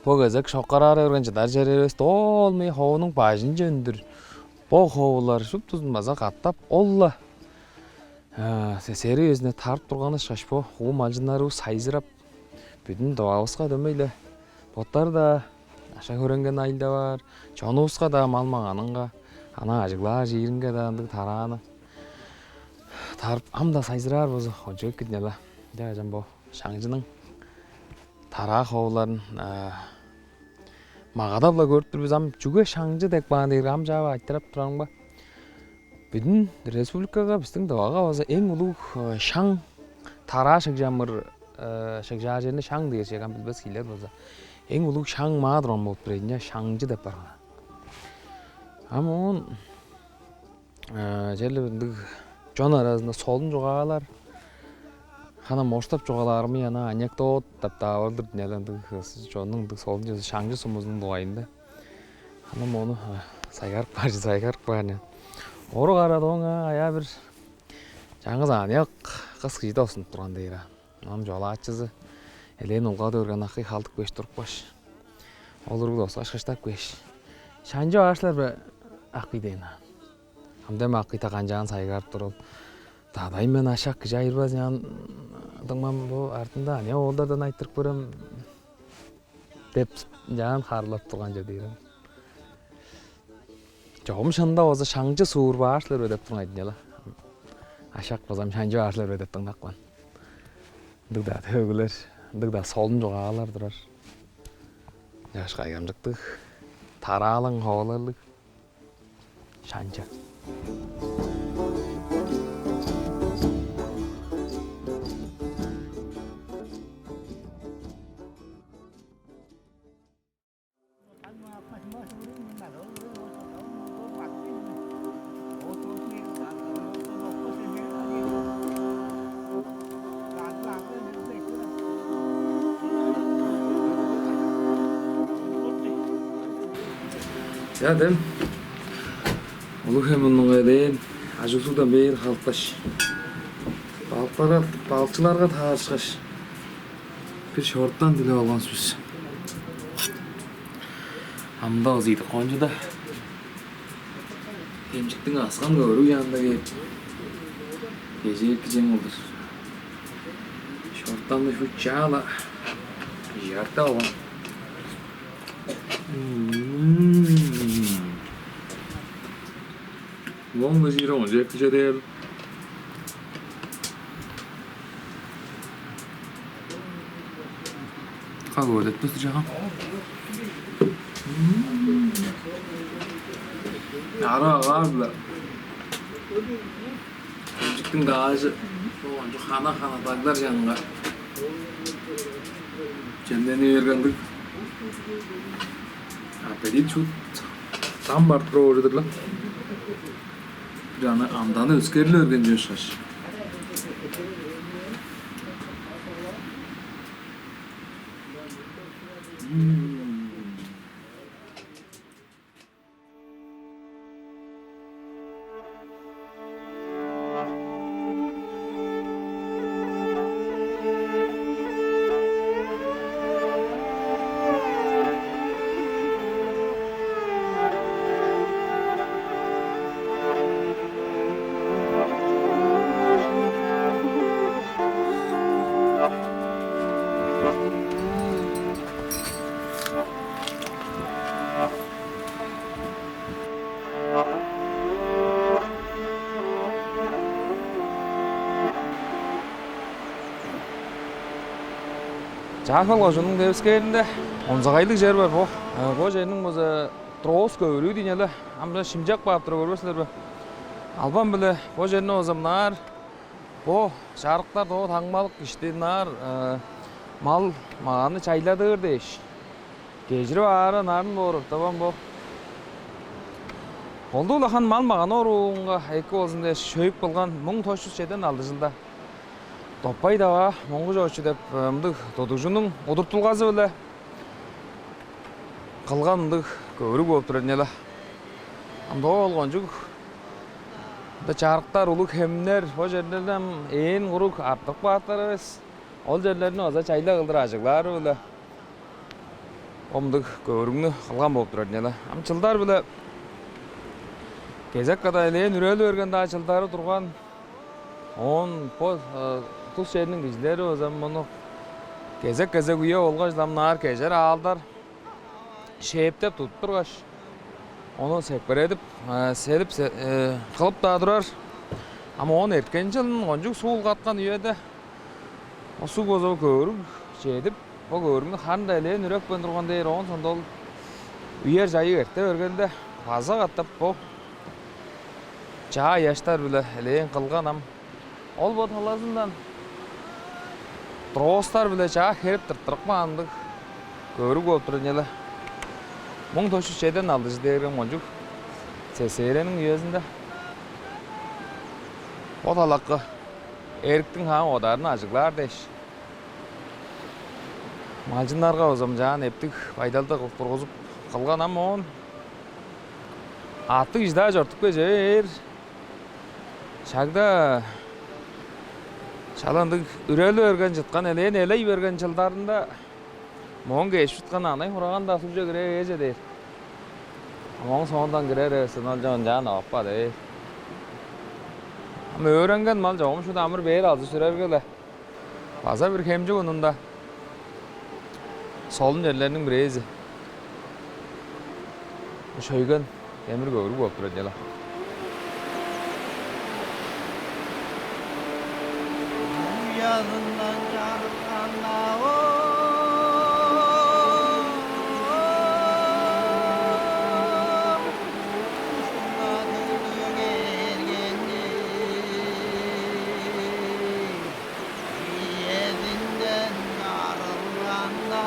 бо кезек шоккараар берген чыдар чер эвес, доол мей ховунуң бажынче үндүр бо ховулар шуптузун база катап ол-ла, э, се-, сери безине тарып турган ышкаш, бо хуу малчыннарывыс сайзырап, бүдүн Тывавыска дөмей-ле боттары-даа аша-хөреңгени ажылдап аар, чонувуска-даа, мал-маганынга, ана ажыглаар чииринге-даа ындыг тарааны тарып, ам-даа сайзыраар болза, кончуг эки-дир ийин але. Ынчангаш ам бо шаңчының тараа ховуларын, а, магадап-ла көрүп тур бис. Ам чүге шаңчы деп каан дээрге, ам чаа айтырып турарымга, бүдүн республикага, бистиң Тывага база эң улуг, э, шаң, тараа шыгжамыр, э, шыгжаар черни шаң дээр чек, ам билбес кижилер болза, эң улуг шаң маа турган болуп тур ийин, шаңчы деп барган. Ам оон, э, черле ындыг чон аразында солун чугаалар, хана морстап чугаалаарымга, ана анекдот деп-даа бар-дыр ийин але, ындыг, э, чоннуң ындыг солун чүвези, шаңчы сумузунуң дугайында. Хана мону, а, сайгарып каар чүве, сайгарып каар чүве. Орук арадык оон аяа бир чаңгыс аныяк кыс кижи-даа устунуп турган дээр. Ам чолаачызы элээн улгады берген, акый халдып кээш турупкаш, ол уруг доскаш кыштап кээш: «Шанчы баар силер бе, акый?» – дээн. Ам дем акый-даа канчаан сайгарып тур ол: «Дадай, мен ашак кижи айырбас, ынчан дыңмам, бо артында аныяк оолдардан айтырып көрем» – деп, ынчаан харыылап турган чүве дээр. Чогум шынында болза шаңчы суур баар силер бе деп турган ийин але. Ашак база ам шанчы баар силер бе деп дыңнап каан. Ындыг-даа төөгүлер, ындыг-даа солун чугаалар турар. Чаш кайгамчыктыг, тараалаң ховаларлыг шанчы. Чаа, дем Улуг-Хем мурнунга элээн ажыг-сугдан бээр халыткаш, балыктарга, балыкчыларга таарышкаш, бир шортан дилеп алган бис. Ам-даа озуйдук кончуда. Хемчиктиң Аскан көвүрүг чанында кээп, кежээки чең болду. Шортанны шуут чаа-ла чыгартып алган. Мм. Улам-ла чиире кончуг эки чүве дээр. Как вот это, просто чагам. Ара агаар-биле. Хемчиктиң даажы кончуг хана-хана даглар чанынга чемнени берген-дир. Аппетит шуут дам барып туруп ору-дур-ла. Бир аны амданы өскерли берген чүве ышкаш. Чаа-Хөл кожууннуң девискээринде онзагайлыг чер бар бо. Э, бо черниң база Троос көвүрүү дийин але. Ам-даа шимчеп каап тура, көрбес силер бе? Албан-биле бо черни база мынаар, бо чарыктар, доо таңмалык ишти ынаар, э, мал-маганы чайладыр дээш, кежирип аары нарын боор октаван бо. Колдуу-ла хан мал-маганы оруунга эки болзун дээш, шөөп кылган муң тос чүс чеден алды чылда. Доппай-Даваа Моңгуш-Очу деп, э, мындыг тудугжунуң удуртулгазы-биле кылган мындыг көвүрүг бооп турар ийин але. Ам-даа ол кончуг мында чарыктар, улуг хемнер, бо черлерни ам ээн куруг арттырып каапкан эвес. Ол черлерни база чайла кылдыр ажыглаары-биле ол мындыг көвүрүгнү кылган бооп турар ийин але. Ам чылдар-биле кезек када элээн үрели берген-даа чылдары турган. Оон бо, э, тус черниң кижилери база муну кезек-кезек үе болгаш-ла мынаар кежер аалдар шээптеп тудуп тургаш, ону сепкередип, э, селип, се-, э, кылып-даа турар. Ам оон эрткен чылын кончуг суг улгаткан үеде, о, суг база көвүрүг чедип, бо көвүрүгнү харын-даа элээн үрепкен турган дээр, оон соонда ол үер-чайык эрте бергенде, база катап бо чаа ыяштар-биле элээн кылган ам. Ол бо талазындан троостар-биле чаа херип тырттырып каан ындыг көвүрүг бооп турар ийин але. Муң тос чүс чеден алды чыл дээрге кончуг СССР-ниң үезинде бо талакы Эриктиң Хаан Кодарын ажыглаар дээш, малчыннарга база ынчаар эптиг байдалды кылып тургузуп кылган. Ам оон аъттыг кижи-даа чортуп кеже бээр. Шагда шала ындыг үрели берген, чыткан элээн элей берген чылдарында моон кээшип чыткан анай-хураган-даа сугже кире бээр чүве дээр. Ам ооң соондан кирер эвес, ынчан ынчаар апарбас дээр. Ам өөренген мал чогум шуут амыр-бээр алзы-сүрерге-ле. База бир Хемчик унунда солун черлерниң бирээзи Шөйген демир көвүрүг болуп турар чүве-ле. Уязындан чарыткан-даа ол, ушуңга төгүп бергени. Иезинден арылганда,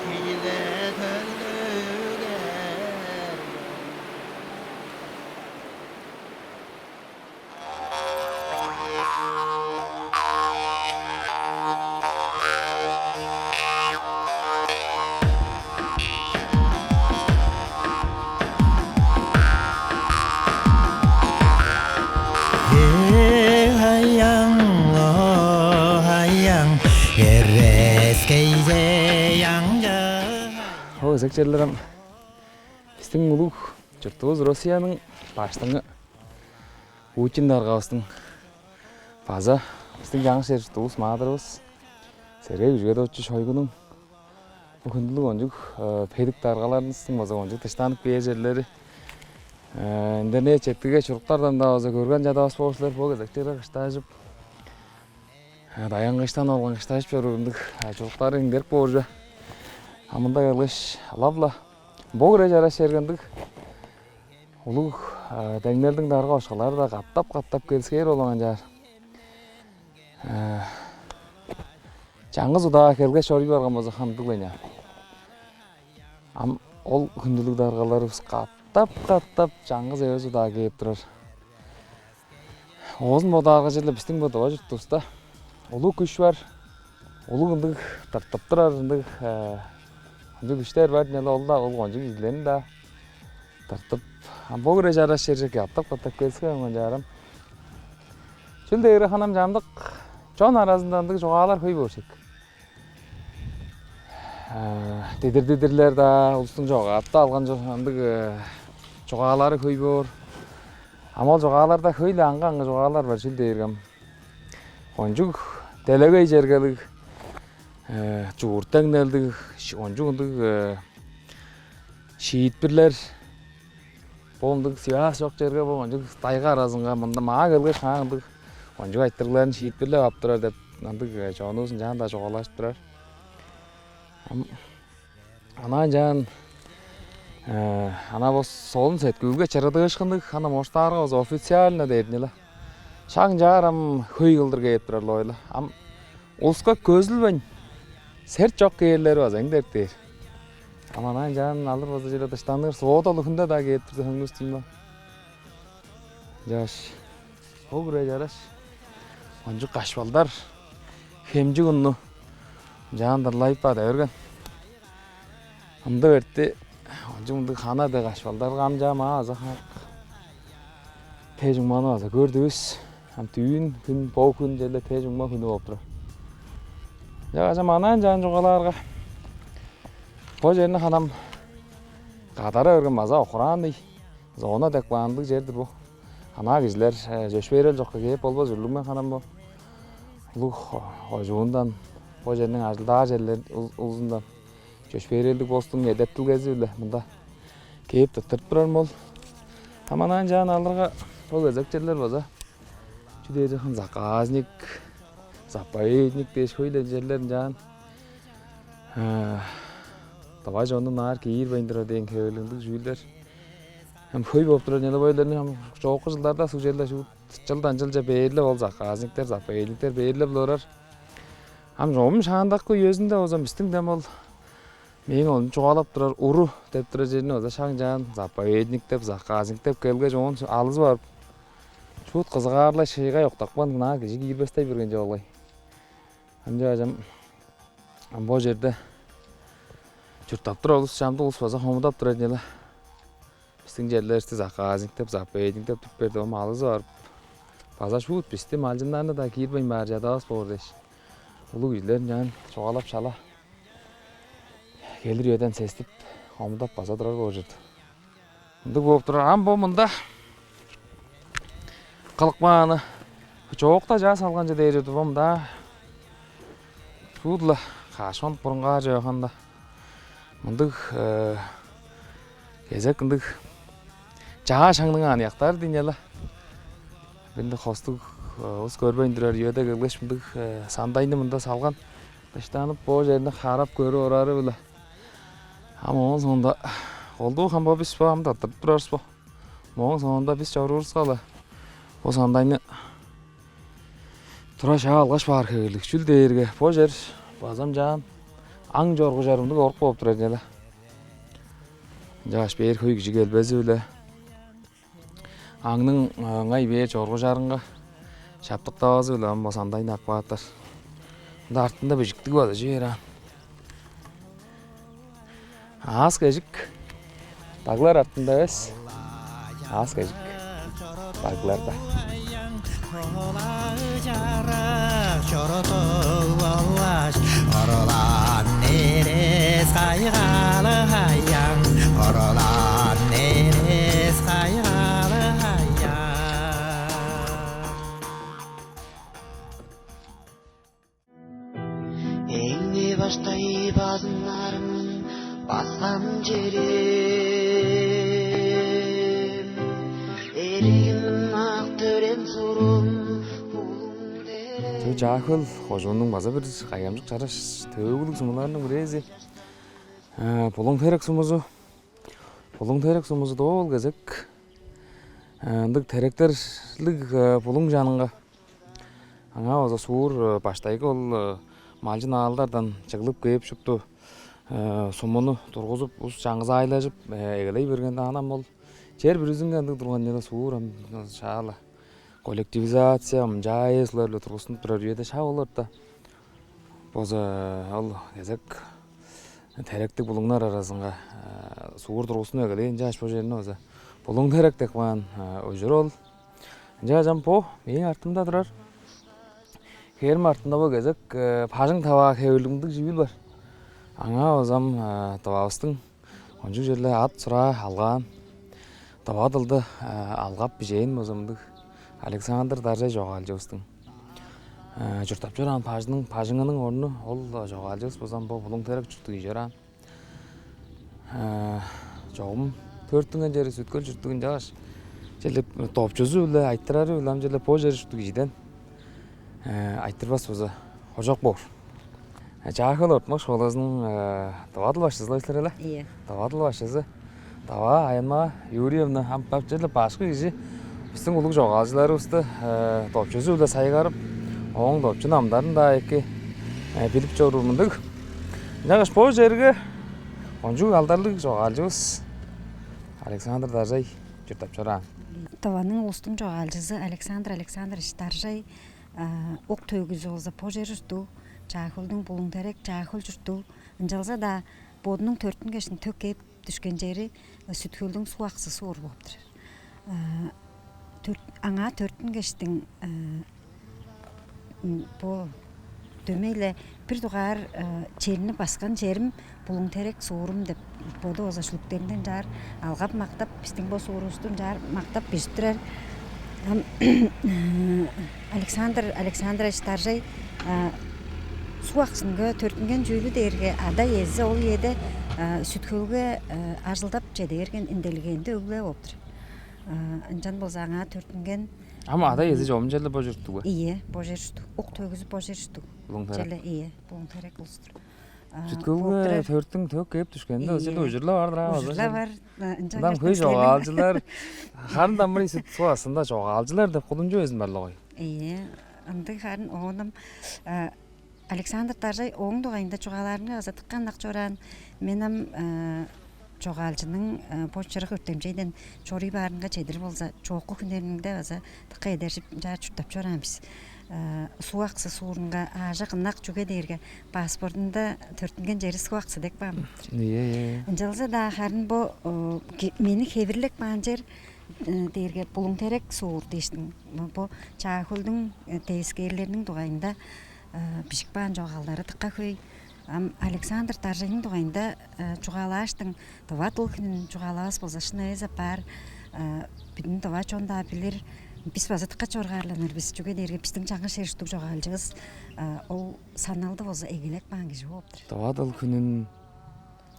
чиде төлдүг эрген. Э, аяң, о, аяң, эрескейже аңчы. О, эзек черлер ам. Бистиң улуг чуртувус Россияның баштыңы Путин даргавыстың база бистиң чаңгыс чер-чурттуувус, маадырывыс Сергей Күжүгетович Шойгунуң бо хүндүлүг кончуг, э, бедик даргаларывыстың база кончуг дыштанып кээр черлери. Э, интернет четкиге, чуруктардан-даа база көрген чадавас боор силер, бо кезек черле кыштаажып, э, даянгыыштан алган кыштаажып чоруур ындыг, э, чуруктары эңдерик боор чүве. А мында келгеш, ылап-ла бо хире чараш черге ындыг улуг, э, деңнелдиң дарга-бошкалары-даа катап-катап келискээр болган чаар. Э, чаңгыс удаа келгеш чоруй барган болза, хандыг-ла ыйнаан. Ам ол хүндүлүг даргаларывыс катап-катап чаңгыс эвес удаа кээп турар. Оозун бодаарга, черле бистиң бо Тыва чуртувуста улуг күш бар, улуг ындыг тыртып турар ындыг, э, ындыг күштер бар, черле ол-даа, ол кончуг кижилерни-даа тыртып, ам бо хире чараш черже катап-катап келип турган чаарым. Чүл дээрге харын ам чамдык чон аразында ындыг чугаалар хөй болур чүве. Э, дидир-дидирлер-даа, улустуң чогаадып алган чо-, ындыг, э, чугаалары хөй боор. Ам ол чугааларда хөй-ле аңгы-аңгы чугаалар бар, чүл дээрге ам кончуг делегей чергелиг, э, чурт деңнелдиг, ш-, кончуг ындыг, э, шиитпирлер, бо ындыг связь чок черге, бо кончуг тайга аразынга, мында маа келгеш, маа ындыг кончуг айтырыгларын шиитпирлеп ап турар деп, ындыг, э, чонувус ынчаан-даа чугаалажып турар. Ам анаа ынчаан, э, анаа бо солун-сеткүүлге чырыдыышкынныг, ам оштаарга база официально дээрни-ле. Шак ынчаар ам хөй кылдыр кээп турар-ла ойла. Ам улуска көзүлбейн, сер чок кээрлери база эңдерик дээр. Ам анаа ынчаан алыр база чеде дыштаныр, субботалыг хүнде-даа кээп турза, хөңнүс дыңна. Чаш. Ол хүрээ чараш. Кончуг кашпалдар, хемчиг унну ынчаан дырлайып бада берген. Ындыг эрти, кончуг мындыг хана дег кашпалдар, ам чаа маа база хак. Те чуңманы база көрдүвүс. Ам дүүн хүн, бо хүн черле те чуңма хүнү болуп турар. Чаа, кажа манаан чаан чугаалаарга, бо черни ханам кадара берген база охраанный зона деп каандыг чер-дир бо. Анаа кижилер, э, чөпшээрел чокка кээп болбас, ужурлуг мен ханам бо. Улуг кожуундан, бо черниң ажылдаар черлер улузундан чөпшээрелдиг постуң эдертилгези-биле мында кээп тырттырып турарым ол. Ам анаа ынчаан алырга, бо кезек черлер база чү дээр чыгын, заказник, заповедник дээш хөй-ле черлер ынчаан. Э, давай чонну наар киирбейн турар дээн хевелиг ындыг чүүлдер ам хөй болуп турар. Ынчалза-даа бо черлерни ам чоокку чылдарда суг черле шуут чылдан чылче бээрлеп ол заказниктер, заповедниктер бээрлеп-ле орар. Ам чогум шаандакы үезинде болза бистиң дем ол мээң ону чугаалап турар уру деп турар черни база шак ынчаан заповедник деп, заказник деп келгеш, оон алызы барып, шуут кызыгаарлай шыйгай октапкан, ынаа кижи киирбестей берген чоп алгай. Ынчангаш ам ам бо черде чурттап турар улус, чамдык улус база хомудап турар ынча-ла. Бистиң черлеривисти заказник деп, заповедник деп туруп берди, ам алызы барып, база шуут бисти, малчыннарны-даа киирбейн баар чадавас боор дээш, улуг кижилер ынчаан чугаалап шала келир үеден сестип, хомудап база турар боор чорду. Ындыг бооп турар. Ам бо мында кылып кааны чоокта чаа салган чүве дээр чорду бо мында. Шуут-ла каш хонук бурунгаар чооганда мындыг, э, кезек ындыг чаа шаңның аныяктары дийин-не-ла. Бир ындыг хостуг, э, улус көрбейн турар үеде келгеш, мындыг, э, сандайны мында салган. Дыштанып, бо черни харап көрүп орары-биле. Ам ооң соонда колдуу хам бо бис бо ам тырттырып турарывыс бо. Мооң соонда бис чоруурувуска-ла бо сандайны тура шаа алгаш баар хевирлиг. Чүл дээрге бо чер база ынчаан аң чоргужар мындыг орук болуп турар ийин але. Ынчангаш бээр хөй кижи келбези-биле аңның, а, ыңай бээр чоргужарынга шаптыктавазы-биле ам бо сандайны ап каапкан. Ында артында бижиктиг база чүве бээр аан. Аас-кежик даглар артында эвес, аас-кежик дагларда. Олай чарак чорудуп алгаш, орлаан эрес кайгалы аяң, орлаан эрес кайгалы аяң. Эң-не баштай базынарым баскан черим, эргим ак төрем сурум, улуң дээрге. Чаа, Чаа-Хөл кожууннуң база бир кайгамчык чараш төөгүлүг сумуларының бирээзи, э, Булуң-Терек сумузу. Булуң-Терек сумузу-даа ол кезек, э, ындыг теректерлиг, э, булуң чанынга. Аңаа база суур, э, баштайгы ол, э, малчын аалдардан чыглып кээп, шупту, э, сумуну тургузуп, улус чаңгыс аайлажып, э, эгелей бергенде, анаа ол чер бүрүзүнге ындыг турган чүве-даа, суур ам шаала коллективизация, ам чаа эвес улар-биле тургустунуп турар үеде шак ол орта база ол кезек теректиг булуңнар аразынга, э, суур тургустунуп эгелээн. Ынчангаш бо черни база Булуң-Терек деп каан, э, ужуру ол. Ынчангаш ам бо мээң артымда турар. Хээрим артында бо кезек, э, бажың таваа хевирлиг мындыг чүүл бар. Аңаа база ам, э, Тывавыстың кончуг черле ат-сураа алгаан, тыва дылды, э, алгап бижээн база мындыг Александр Даржай чогаалчывыстың, э, чурттап чораан бажының, бажыңының орну ол, э, чогаалчывыс база ам бо Булуң-Терек чурттуг кижи чораан. Э, чогум төрүттүнген чери Сүт-Хөл чурттуг, ынчангаш черле допчузу-биле, айтырары-биле ам черле бо чер чурттуг кижиден Э, айтырбас болза, хожок боор. Э, Чаа-Хөл ортумак школазының, э, тыва дыл башкызы-ла силер але? Ийе. Тыва дыл башкызы. Даваа Аянмаа Юрьевна, ам бак черле башкы кижи бистиң улуг чогаалчыларывысты, э, допчузу-биле сайгарып, ооң допчу намдарын-даа эки, э, билип чоруур мындыг. Ынчангаш бо черге кончуг алдарлыг чогаалчывыс Александр Даржай чурттап чораан. Тываның улустуң чогаалчызы Александр Александрович Даржай, а, ук-төөгүзү болза бо чер чурттуг, Чаа-Хөлдүң Булуң-Терек, Чаа-Хөл чурттуг. Ынчалза-даа бодунуң төрүттүнгештиң төк кээп дүшкен чери, э, Сүт-Хөлдүң Суг-Аксы суур болуп турар. А, төр-, аңаа төрүттүнгештиң, э, м, бо дөмей-ле бир дугаар, э, черни баскан черим Булуң-Терек суурум деп, боду болза шүлүктеринде ынчаар алгап-мактап, бистиң бо суурувусту ынчаар мактап бижип турар. Ам, Александр Александрович Даржай, а, Суг-Аксынга төрүттүнген чүүлү дээрге ада-иези ол үеде, а, Сүт-Хөлге, а, ажылдап чеде берген интеллигент өг-бүле болуп тур. А, ынчан болза аңаа төрүттүнген. Ам ада-иези чогум черле бо чурттуг бе? Ийе, бо чер чурттуг. Ук-төөгүзү бо чер чурттуг. Булуң-Терек. Черле, ийе, Булуң-Терек улус-тур. А, Сүт-Хөлге болуп турар. Төрүттүнген, төк кээп дүшкенинде ол черле. Ийе. Ужурлар бар-дыр аа. Ужурлар бар. А, ынчангаш ындан хөй төскелиң чогаалчылар, харын-даа мырыңай Сүт-, Суг-Аксында чогаалчылар деп кудумчу безин бар-ла болгай. Ийе, ындыг харын. Оон ам, а, Александр Даржай ооң дугайында чугаалаарынга база дыка ынак чораан. Мен ам, а, чогаалчының, а, бо чырык өртемчейден чоруй баарынга чедир болза, чоокку хүннериниң-даа база дыка эдержип, ынчаар чурттап чораан бис. Э, Суг-Аксы суурунга аажок ынак, чүге дээрге паспортунда төрүттүнген чери Суг-Аксы деп каан болуп-тур. Ийе, ийе. Ынчалза-даа харын бо, э, ке-, мени хевирлеп каан чер, э, дээрге Булуң-Терек суур дээштиң. Бо, бо Чаа-Хөлдүң, э, девискээрлериниң дугайында, э, бижип каан чогаалдары дыка хөй. Ам Александр Даржайның дугайында, э, чугаалааштың, Тыва дыл хүнүн чугаалавас болза, шын эвес апаар, э, бүдүн тыва чон-даа билир. Бис база дыка чоргаарланыр бис, чүге дээрге бистиң чаңгыс чер чурттуг чогаалчывыс, э, ол саналды болза эгелеп каан кижи болуп-тур. Тыва дыл хүнүн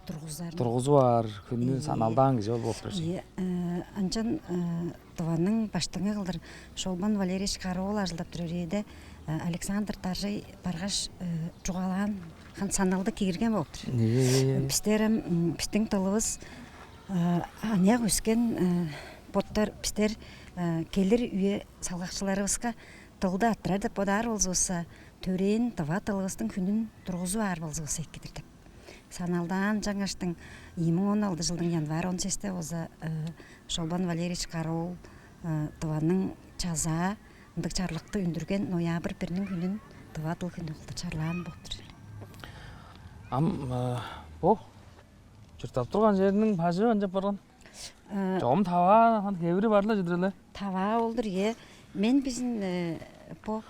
тургузар, тургузуп аар хүннү, ийе, саналдаан кижи ол болуп-тур. Ийе, э, ынчан, э, Тываның баштыңы кылдыр Шолбан Валерьевич Кара-оол ажылдап турар үеде, э, Александр Даржай баргаш, э, чугаалаан, хан-, саналды киирген болуп-тур. Ийе, ийе, ийе. Бистер ам, м, бистиң дылывыс, э, аныяк өскен, э, боттар, бистер, э, келир үе салгакчыларывыска дылды арттырар деп бодаар болзувусса, төрээн тыва дылывыстың хүнүн тургузуп аар болзувусса эки-дир деп саналдаан. Ынчангаштың ийи муң он алды чылдың январь он сесте болза, э, Шолбан Валерьевич Кара-оол, э, Тываның Чазаа ындыг чарлыкты үндүрген, ноябрь бирниң хүнүн Тыва дыл хүнү кылдыр чарлаан болуп-тур. Ам, э, бо чурттап турган чериниң бажы канчап барган? Э, чогум таваа, хан, хевири бар-ла чыдыр эле. Таваа ол-дур, ийе. Мен бижин, э, бо,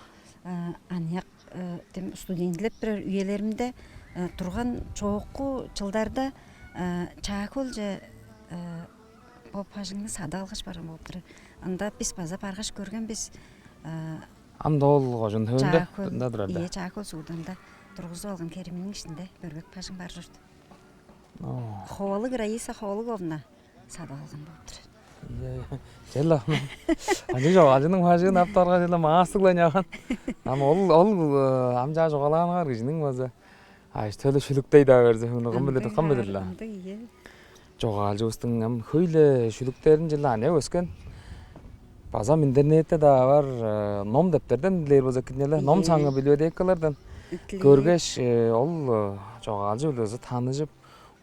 э, аныяк, э, дем студентилеп турар үелеримде, э, турган чоокку чылдарда, э, Чаа-Хөлче, э, бо бажыңны садып алгаш барган болуп турар. Ында бис база баргаш көрген бис, э, Ам-даа ол кожуун төвүнде, Чаа-Хөл, ында турар да. Ийе, Чаа-Хөл суурда ында тургузуп алган хериминиң иштинде бөргек бажың бар чорду. Оо. Ховалыг Раиса Ховалыговна садып алган болуп турар. Ийе, ийе. Чел ам. Анчыг чогаалчының бажыын ап турарга, чел ам маастыг-ла ыйнаан. Ам ол, ол, э, ам чаа чугаалааныңар кижиниң база, а, төлү шүлүктей-даа берзе, муну кым билир, кым билир-ле. Ындыг, ийе. Чогаалчывыстың ам хөй-ле шүлүктерин черле аныяк өскен. База ам интернетте-даа бар, э, ном-дептерден дилээр болза кирнеле, ном, ийе, саңы библиотекалардан, ийе, көргеш, э, ол, э, чогаалчы-биле база таныжып,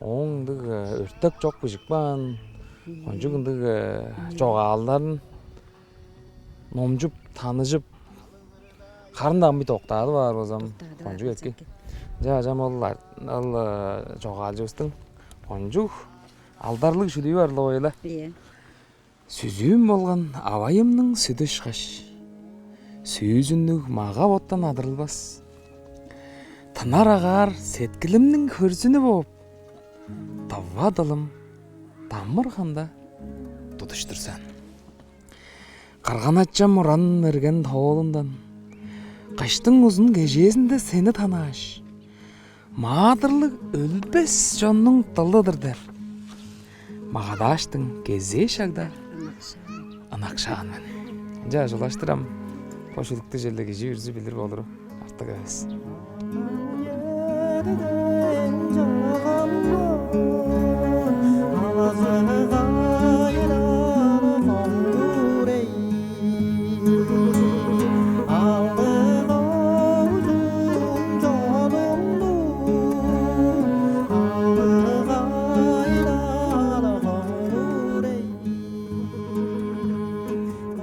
ооң ындыг, э, өртек чок бижип каан, ийе, кончуг ындыг, э, ийе, чогаалдарын номчуп, таныжып, харын-даа ам бир доктаадып аар болза ам, доктаадып аар болза эки. Кончуг эки. Ынча ам ол ар-, ол, э, чогаалчывыстың кончуг алдарлыг шүлүү бар-ла, ой-ла. Ийе. Сүзүүм болган авайымның сүдү ышкаш, сүүзүннүг мага-боттан адырылбас. Тынар агаар сеткилимниң хөрзүнү бооп, тыва дылым дамыр-ханда тудуштур сен. Кырган-ачам уран мерген тоолундан, кыштың узун кежээзинде сени танааш, маадырлыг өлбес чоннуң дылы-дыр деп, магадааштың кезээ шагда ынакшаан мен. Ынча чугаалаштыр ам. Бо шиликти черле кижи бүрүзү билир болуру артык эвес.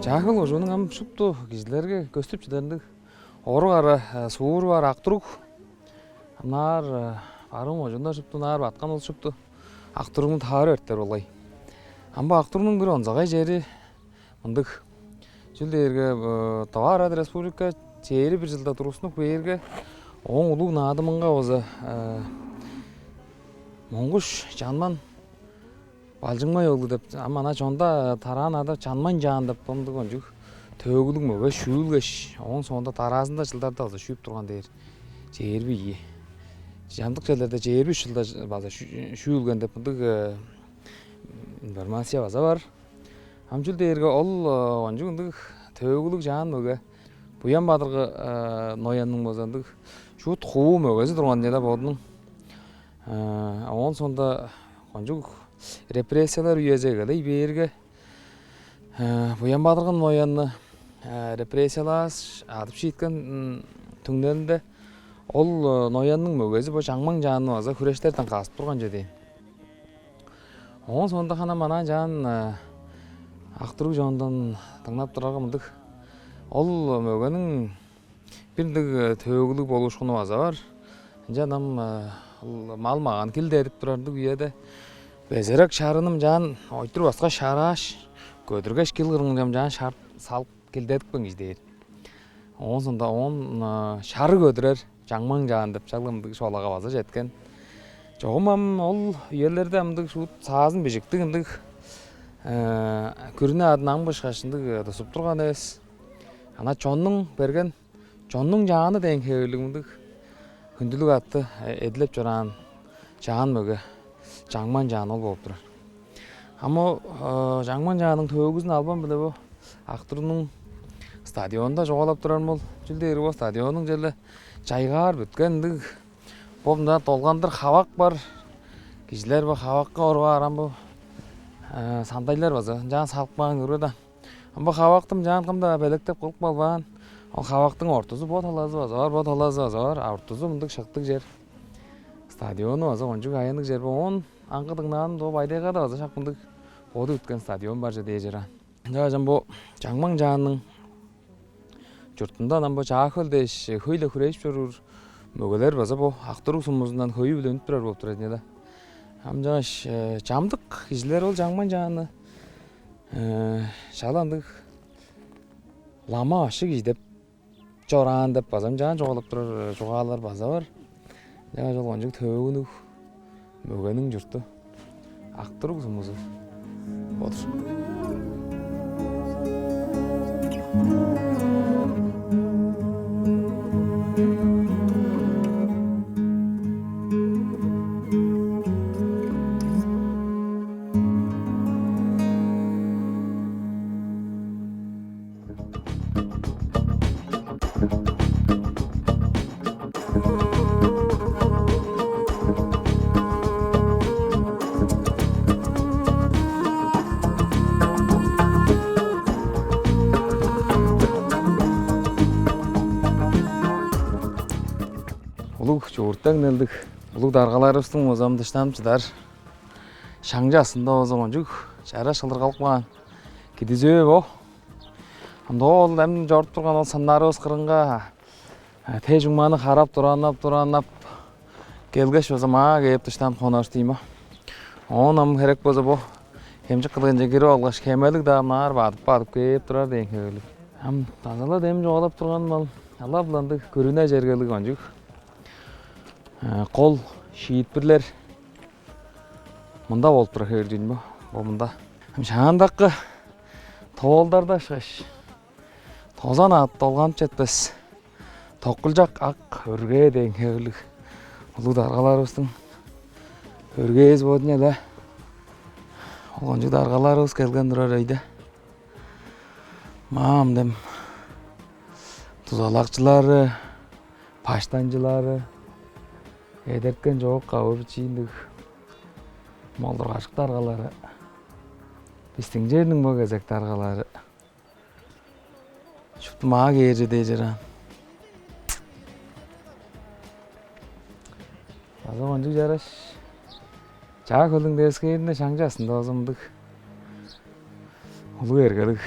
Чаа-Хөл кожууннуң ам шупту кижилерге көстүп чыдар ындыг орук ара, э, суур бар Ак-Туруг. Ынаар, э, барыын кожууннар шупту, ынаар баткан улус шупту Ак-Туругну таварып эртер болгай. Ам бо Ак-Туругнуң бир онзагай чери мындыг. Чүл дээрге, э, Тыва Арат Республика чээрби бир чылда тургустунуп кээрге, ооң улуг наадымынга база, э, Монгуш Чанман Балчыңмай оглу деп, ам ана чонда тараан ада Чанман Чаан деп, ындыг кончуг төөгүлүг мөге шүүлгеш, ооң соонда дараазында чылдарда база шүүп турган дээр. Чээрби ийи. Чамдык черлерде чээрби үш чылда база шүү-, шүүлген деп мындыг, э, информация база бар. Ам чүл дээрге ол, э, кончуг ындыг төөгүлүг чаан мөге Буян-Бадыргы, э, ноянның база ындыг шуут хуу мөгези турган чеде бодунуң. Э, оон соонда кончуг репрессиялар үези эгелей бээрге, э, Буян-Бадыргы ноянны, э, репрессиялааш, адып шииткен, м, түңнелинде ол, э, ноянның мөгези бо Чаңмаң Чаанны база хүрештерден казып турган чүве дээн. Оон соонда хана манаа чаан, э, Ак-Туруг чонундан дыңнап турарга мындыг. Ол мөгениң бир ындыг, э, төөгүлүг болуушкуну база бар. Ынчан ам, э, ол мал-маган килдедип турар ындыг үеде, безерек шарыным чаан ойтур баска шарааш, көдүргеш, кил кырынче чаан шарып салып килдедипкен кижи дээр. Оон соонда оон, э, шары көдүрер Чаңмаң Чаан деп шак ындыг шолага база четкен. Чогум ам ол үелерде ам ындыг шуут саазын бижиктиг ындыг, э, күрүне адын аңгы ышкаш ындыг, э, тудуп турган эвес. Ана чоннуң берген «Чоннуң чааны» дээн хевирлиг мындыг хүндүлүг атты, э, эдилеп чораан чаан мөге Чаңман Чаан ол болуп турар. Ам ол, э, Чаңман Чаанның төөгүзүн албан-биле бо Ак-Туругнуң стадионунда чугаалап турарым ол. Чүл дээрге бо стадионнуң черле чайгаар бүткен ындыг, бо мында долгандыр хавак бар. Кижилер бо хавакка оргаар ам бо, э, сандайлар база ынчаан салып каан, көрүңер даан. Ам бо хавакты ынчаан кым-даа белеткеп кылып калбаан. Ол хавактың ортузу бо талазы база бар, бо талазы база бар. А ортузу мындыг шыктыг чер. Стадиону база кончуг аянныг чер бо. Оон аңгы дыңнааным, бо Бай-Тайгада база шак мындыг боду бүткен стадион бар чүве дээр чораан. Ынчангаш ам бо Чаңмаң Чаанның чуртундан ам бо Чаа-Хөл дээш хөй-ле хүрежип чоруур мөгелер база бо Ак-Туруг сумузундан хөйү-биле үнүп турар болуп турар ийин да. Ам ынчангаш, э, чамдык кижилер ол Чаңмаң Чаанны, э, шала ындыг лама башкы кижи деп чораан деп база ынчаан чугаалап турар, э, чугаалар база бар. Ынчангаш ол кончуг төөгүлүг мөгениң чурту Ак-Туруг сумузу болур. Улуг чурттаг-ла ындыг улуг даргаларывыстың база ам дыштанып чыдар шаң чаасында база кончуг чараш кылдыр калып каан кидис-өй бо. Ында ол эм чоруп турган ол сыннарывыс кырынга, э, те-чуңманы карап, тураннап, тураннап келгеш, база маа кээп дыштанып хонар-дыр ийин бо. Оон ам херек болза бо хемчик кыдыынче кирип алгаш, хемелиг-даа мынаар бадып-бадып кээп турар дээн хевирлиг. Ам база-ла дем чугаалап турганым ол, ылап-ла ындыг күрүне чергелиг кончуг, э, кол шиитпирлер мында болуп турар хевирлиг ийин бо. Бо мында. Ам шаандакы тоолдарда ышкаш тозан аът долганып четпес, токкулчак ак өргээ дээн хевирлиг улуг даргаларывыстың өргээзи бо-дур ийин але. Ол кончуг даргаларывыс келген турар өйде. Маа ам дем Дузалакчылары, баштанчылары, эдерткен чоок-кавы бичии ындыг молдургажык даргалары, бистиң черниң бо кезек даргалары. Шупту маа кээрже дээш ыраан. База кончуг чараш. Чаа хөлүң девискээринде шаңчы астында база мындыг улуг эргелиг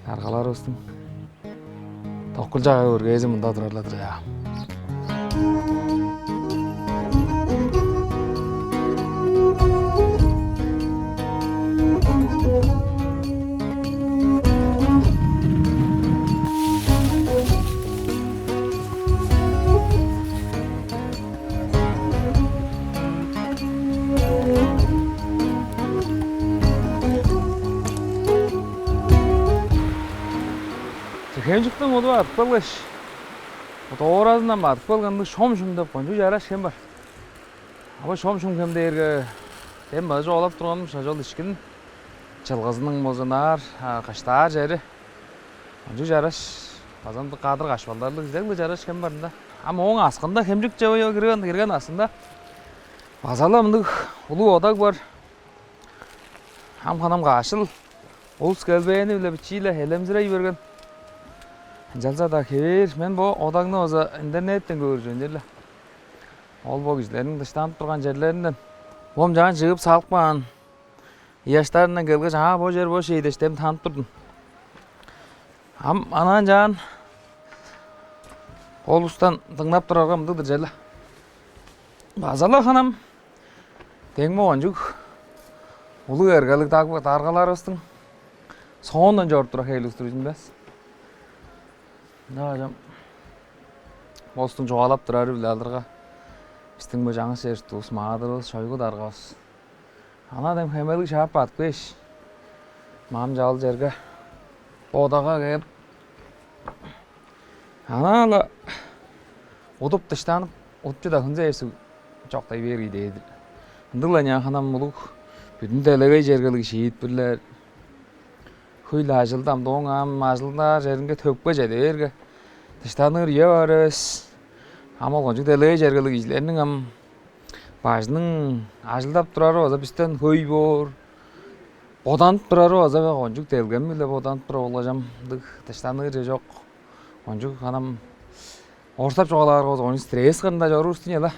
даргаларывыстың токкул чагай өргээзи мында турар-ла-дыр, чаа. Хемчиктиң улуу артып келгеш, дооразындан бадып келген ындыг Шом-Шум деп кончуг чараш хем бар. А бо Шом-Шум хем дээрге, дем база чугаалап турганым шак ол ишкин чылгызының болза ынаар, а, кыштаар чери. Кончуг чараш, база ындыг кадыр кашпалдарлыг, дем-ле чараш хем бар ында. Ам ооң аксында, Хемчикче кирген, кирген аксында база-ла мындыг улуг одаг бар. Ам ханам каш чыл улус келбээни-биле бичии-ле элемзирей берген. Ынчалза-даа хевээр, мен бо одагны база интернеттен көөр чүве-дир-ле. Ол бо кижилерниң дыштанып турган черлеринден бо ам чаан чыып салып каан ыяштарындан келгеш, аа, бо чер бо-шей дээш, дем танып турдум. Ам анаа ынчаан ол улустан дыңнап турарга, мындыг-дыр чүве-ле. База-ла ханам дең бо кончуг улуг эргелиг даг-, даргаларывыстың соондан чоруп турар хевирлиг улус-тур ийин бе? Ынчангаш ам бо улустуң чугаалап турары-биле алырга, бистиң бо чаңгыс чер-чурттуувус, маадырывыс, Шойгу даргавыс анаа дем хемелиг шаап бадып кээш, маа ам чаа ол черге, бо одагга кээп, анаа-ла удуп-дыштанып, утчу-даа хүнзеп ээп чоктай бээр кижи дээр-дир. Ындыг-ла ынчан ханам улуг, бүдүн делегей чергелиг шиитпирлер, хөй-ле ажылды ам дооң ам ажылдаар черинге, төпке чеде бээрге, дыштаныр үе бар эвес. Ам ол кончуг делегей чергелиг кижилерниң ам бажының ажылдап турары база бистен хөй боор, боданып турары база кончуг делгем-биле боданып турар болгаш, ам ындыг дыштаныр чүве чок. Кончуг ханам орустап чугаалаарга, база кончуг стресс кырында чоруур улус-тур ийин але.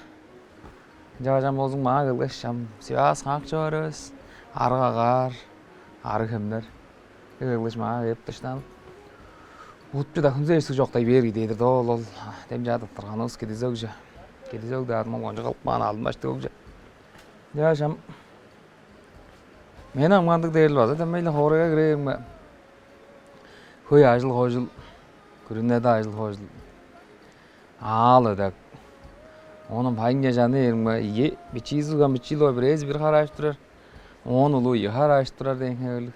Ынчангаш ам болзун маа келгеш, ам связь каапчы баар эвес, арыг агаар, арыг хемнер. Эгелгеш маа кээп дыштанып, утчу-даа хүнзеп ээп чоктай бээр кижи дээр-дир доо ол, ол дем чаа тырттырганывыс кидис өгже. Кидис өг-даа ам ол кончуг кылып каан алдын-баштыг өгже. Ынчангаш ам мен ам кандыг дээрил база дөмей-ле хоорайга кире бээримге, хөй ажыл-хожул, күрүнеде ажыл-хожул, аал-өдек. Оон ам байыңче чаны бээримге, ийи, бичиизи уган, бичии-ле боор, бирээзи бир хар ажып турар, оон улуу ийи хар ажып турар дээн хевирлиг.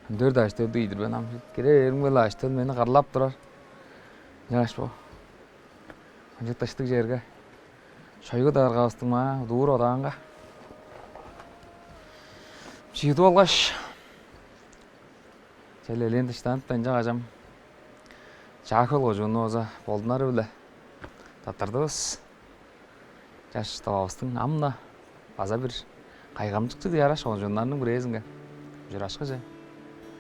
Дөрт ажы-төлдүг кижи-дир мен ам. Кире бээримге-ле ажы-төл мени кырлап турар. Ынчангаш бо кончуг дыштыг черге, Шойгу даргавыстың маа удуур одаанга чыдып алгаш, черле элээн дыштанып, ынчангаш ам Чаа-Хөл кожуунну база болдунары-биле тырттырдывыс. Чаш Тывавыстың ам-на база бир кайгамчыктыг, чараш кожууннарының бирээзинге ужурашкыже,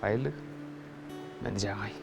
байырлыг, менди-чаагай.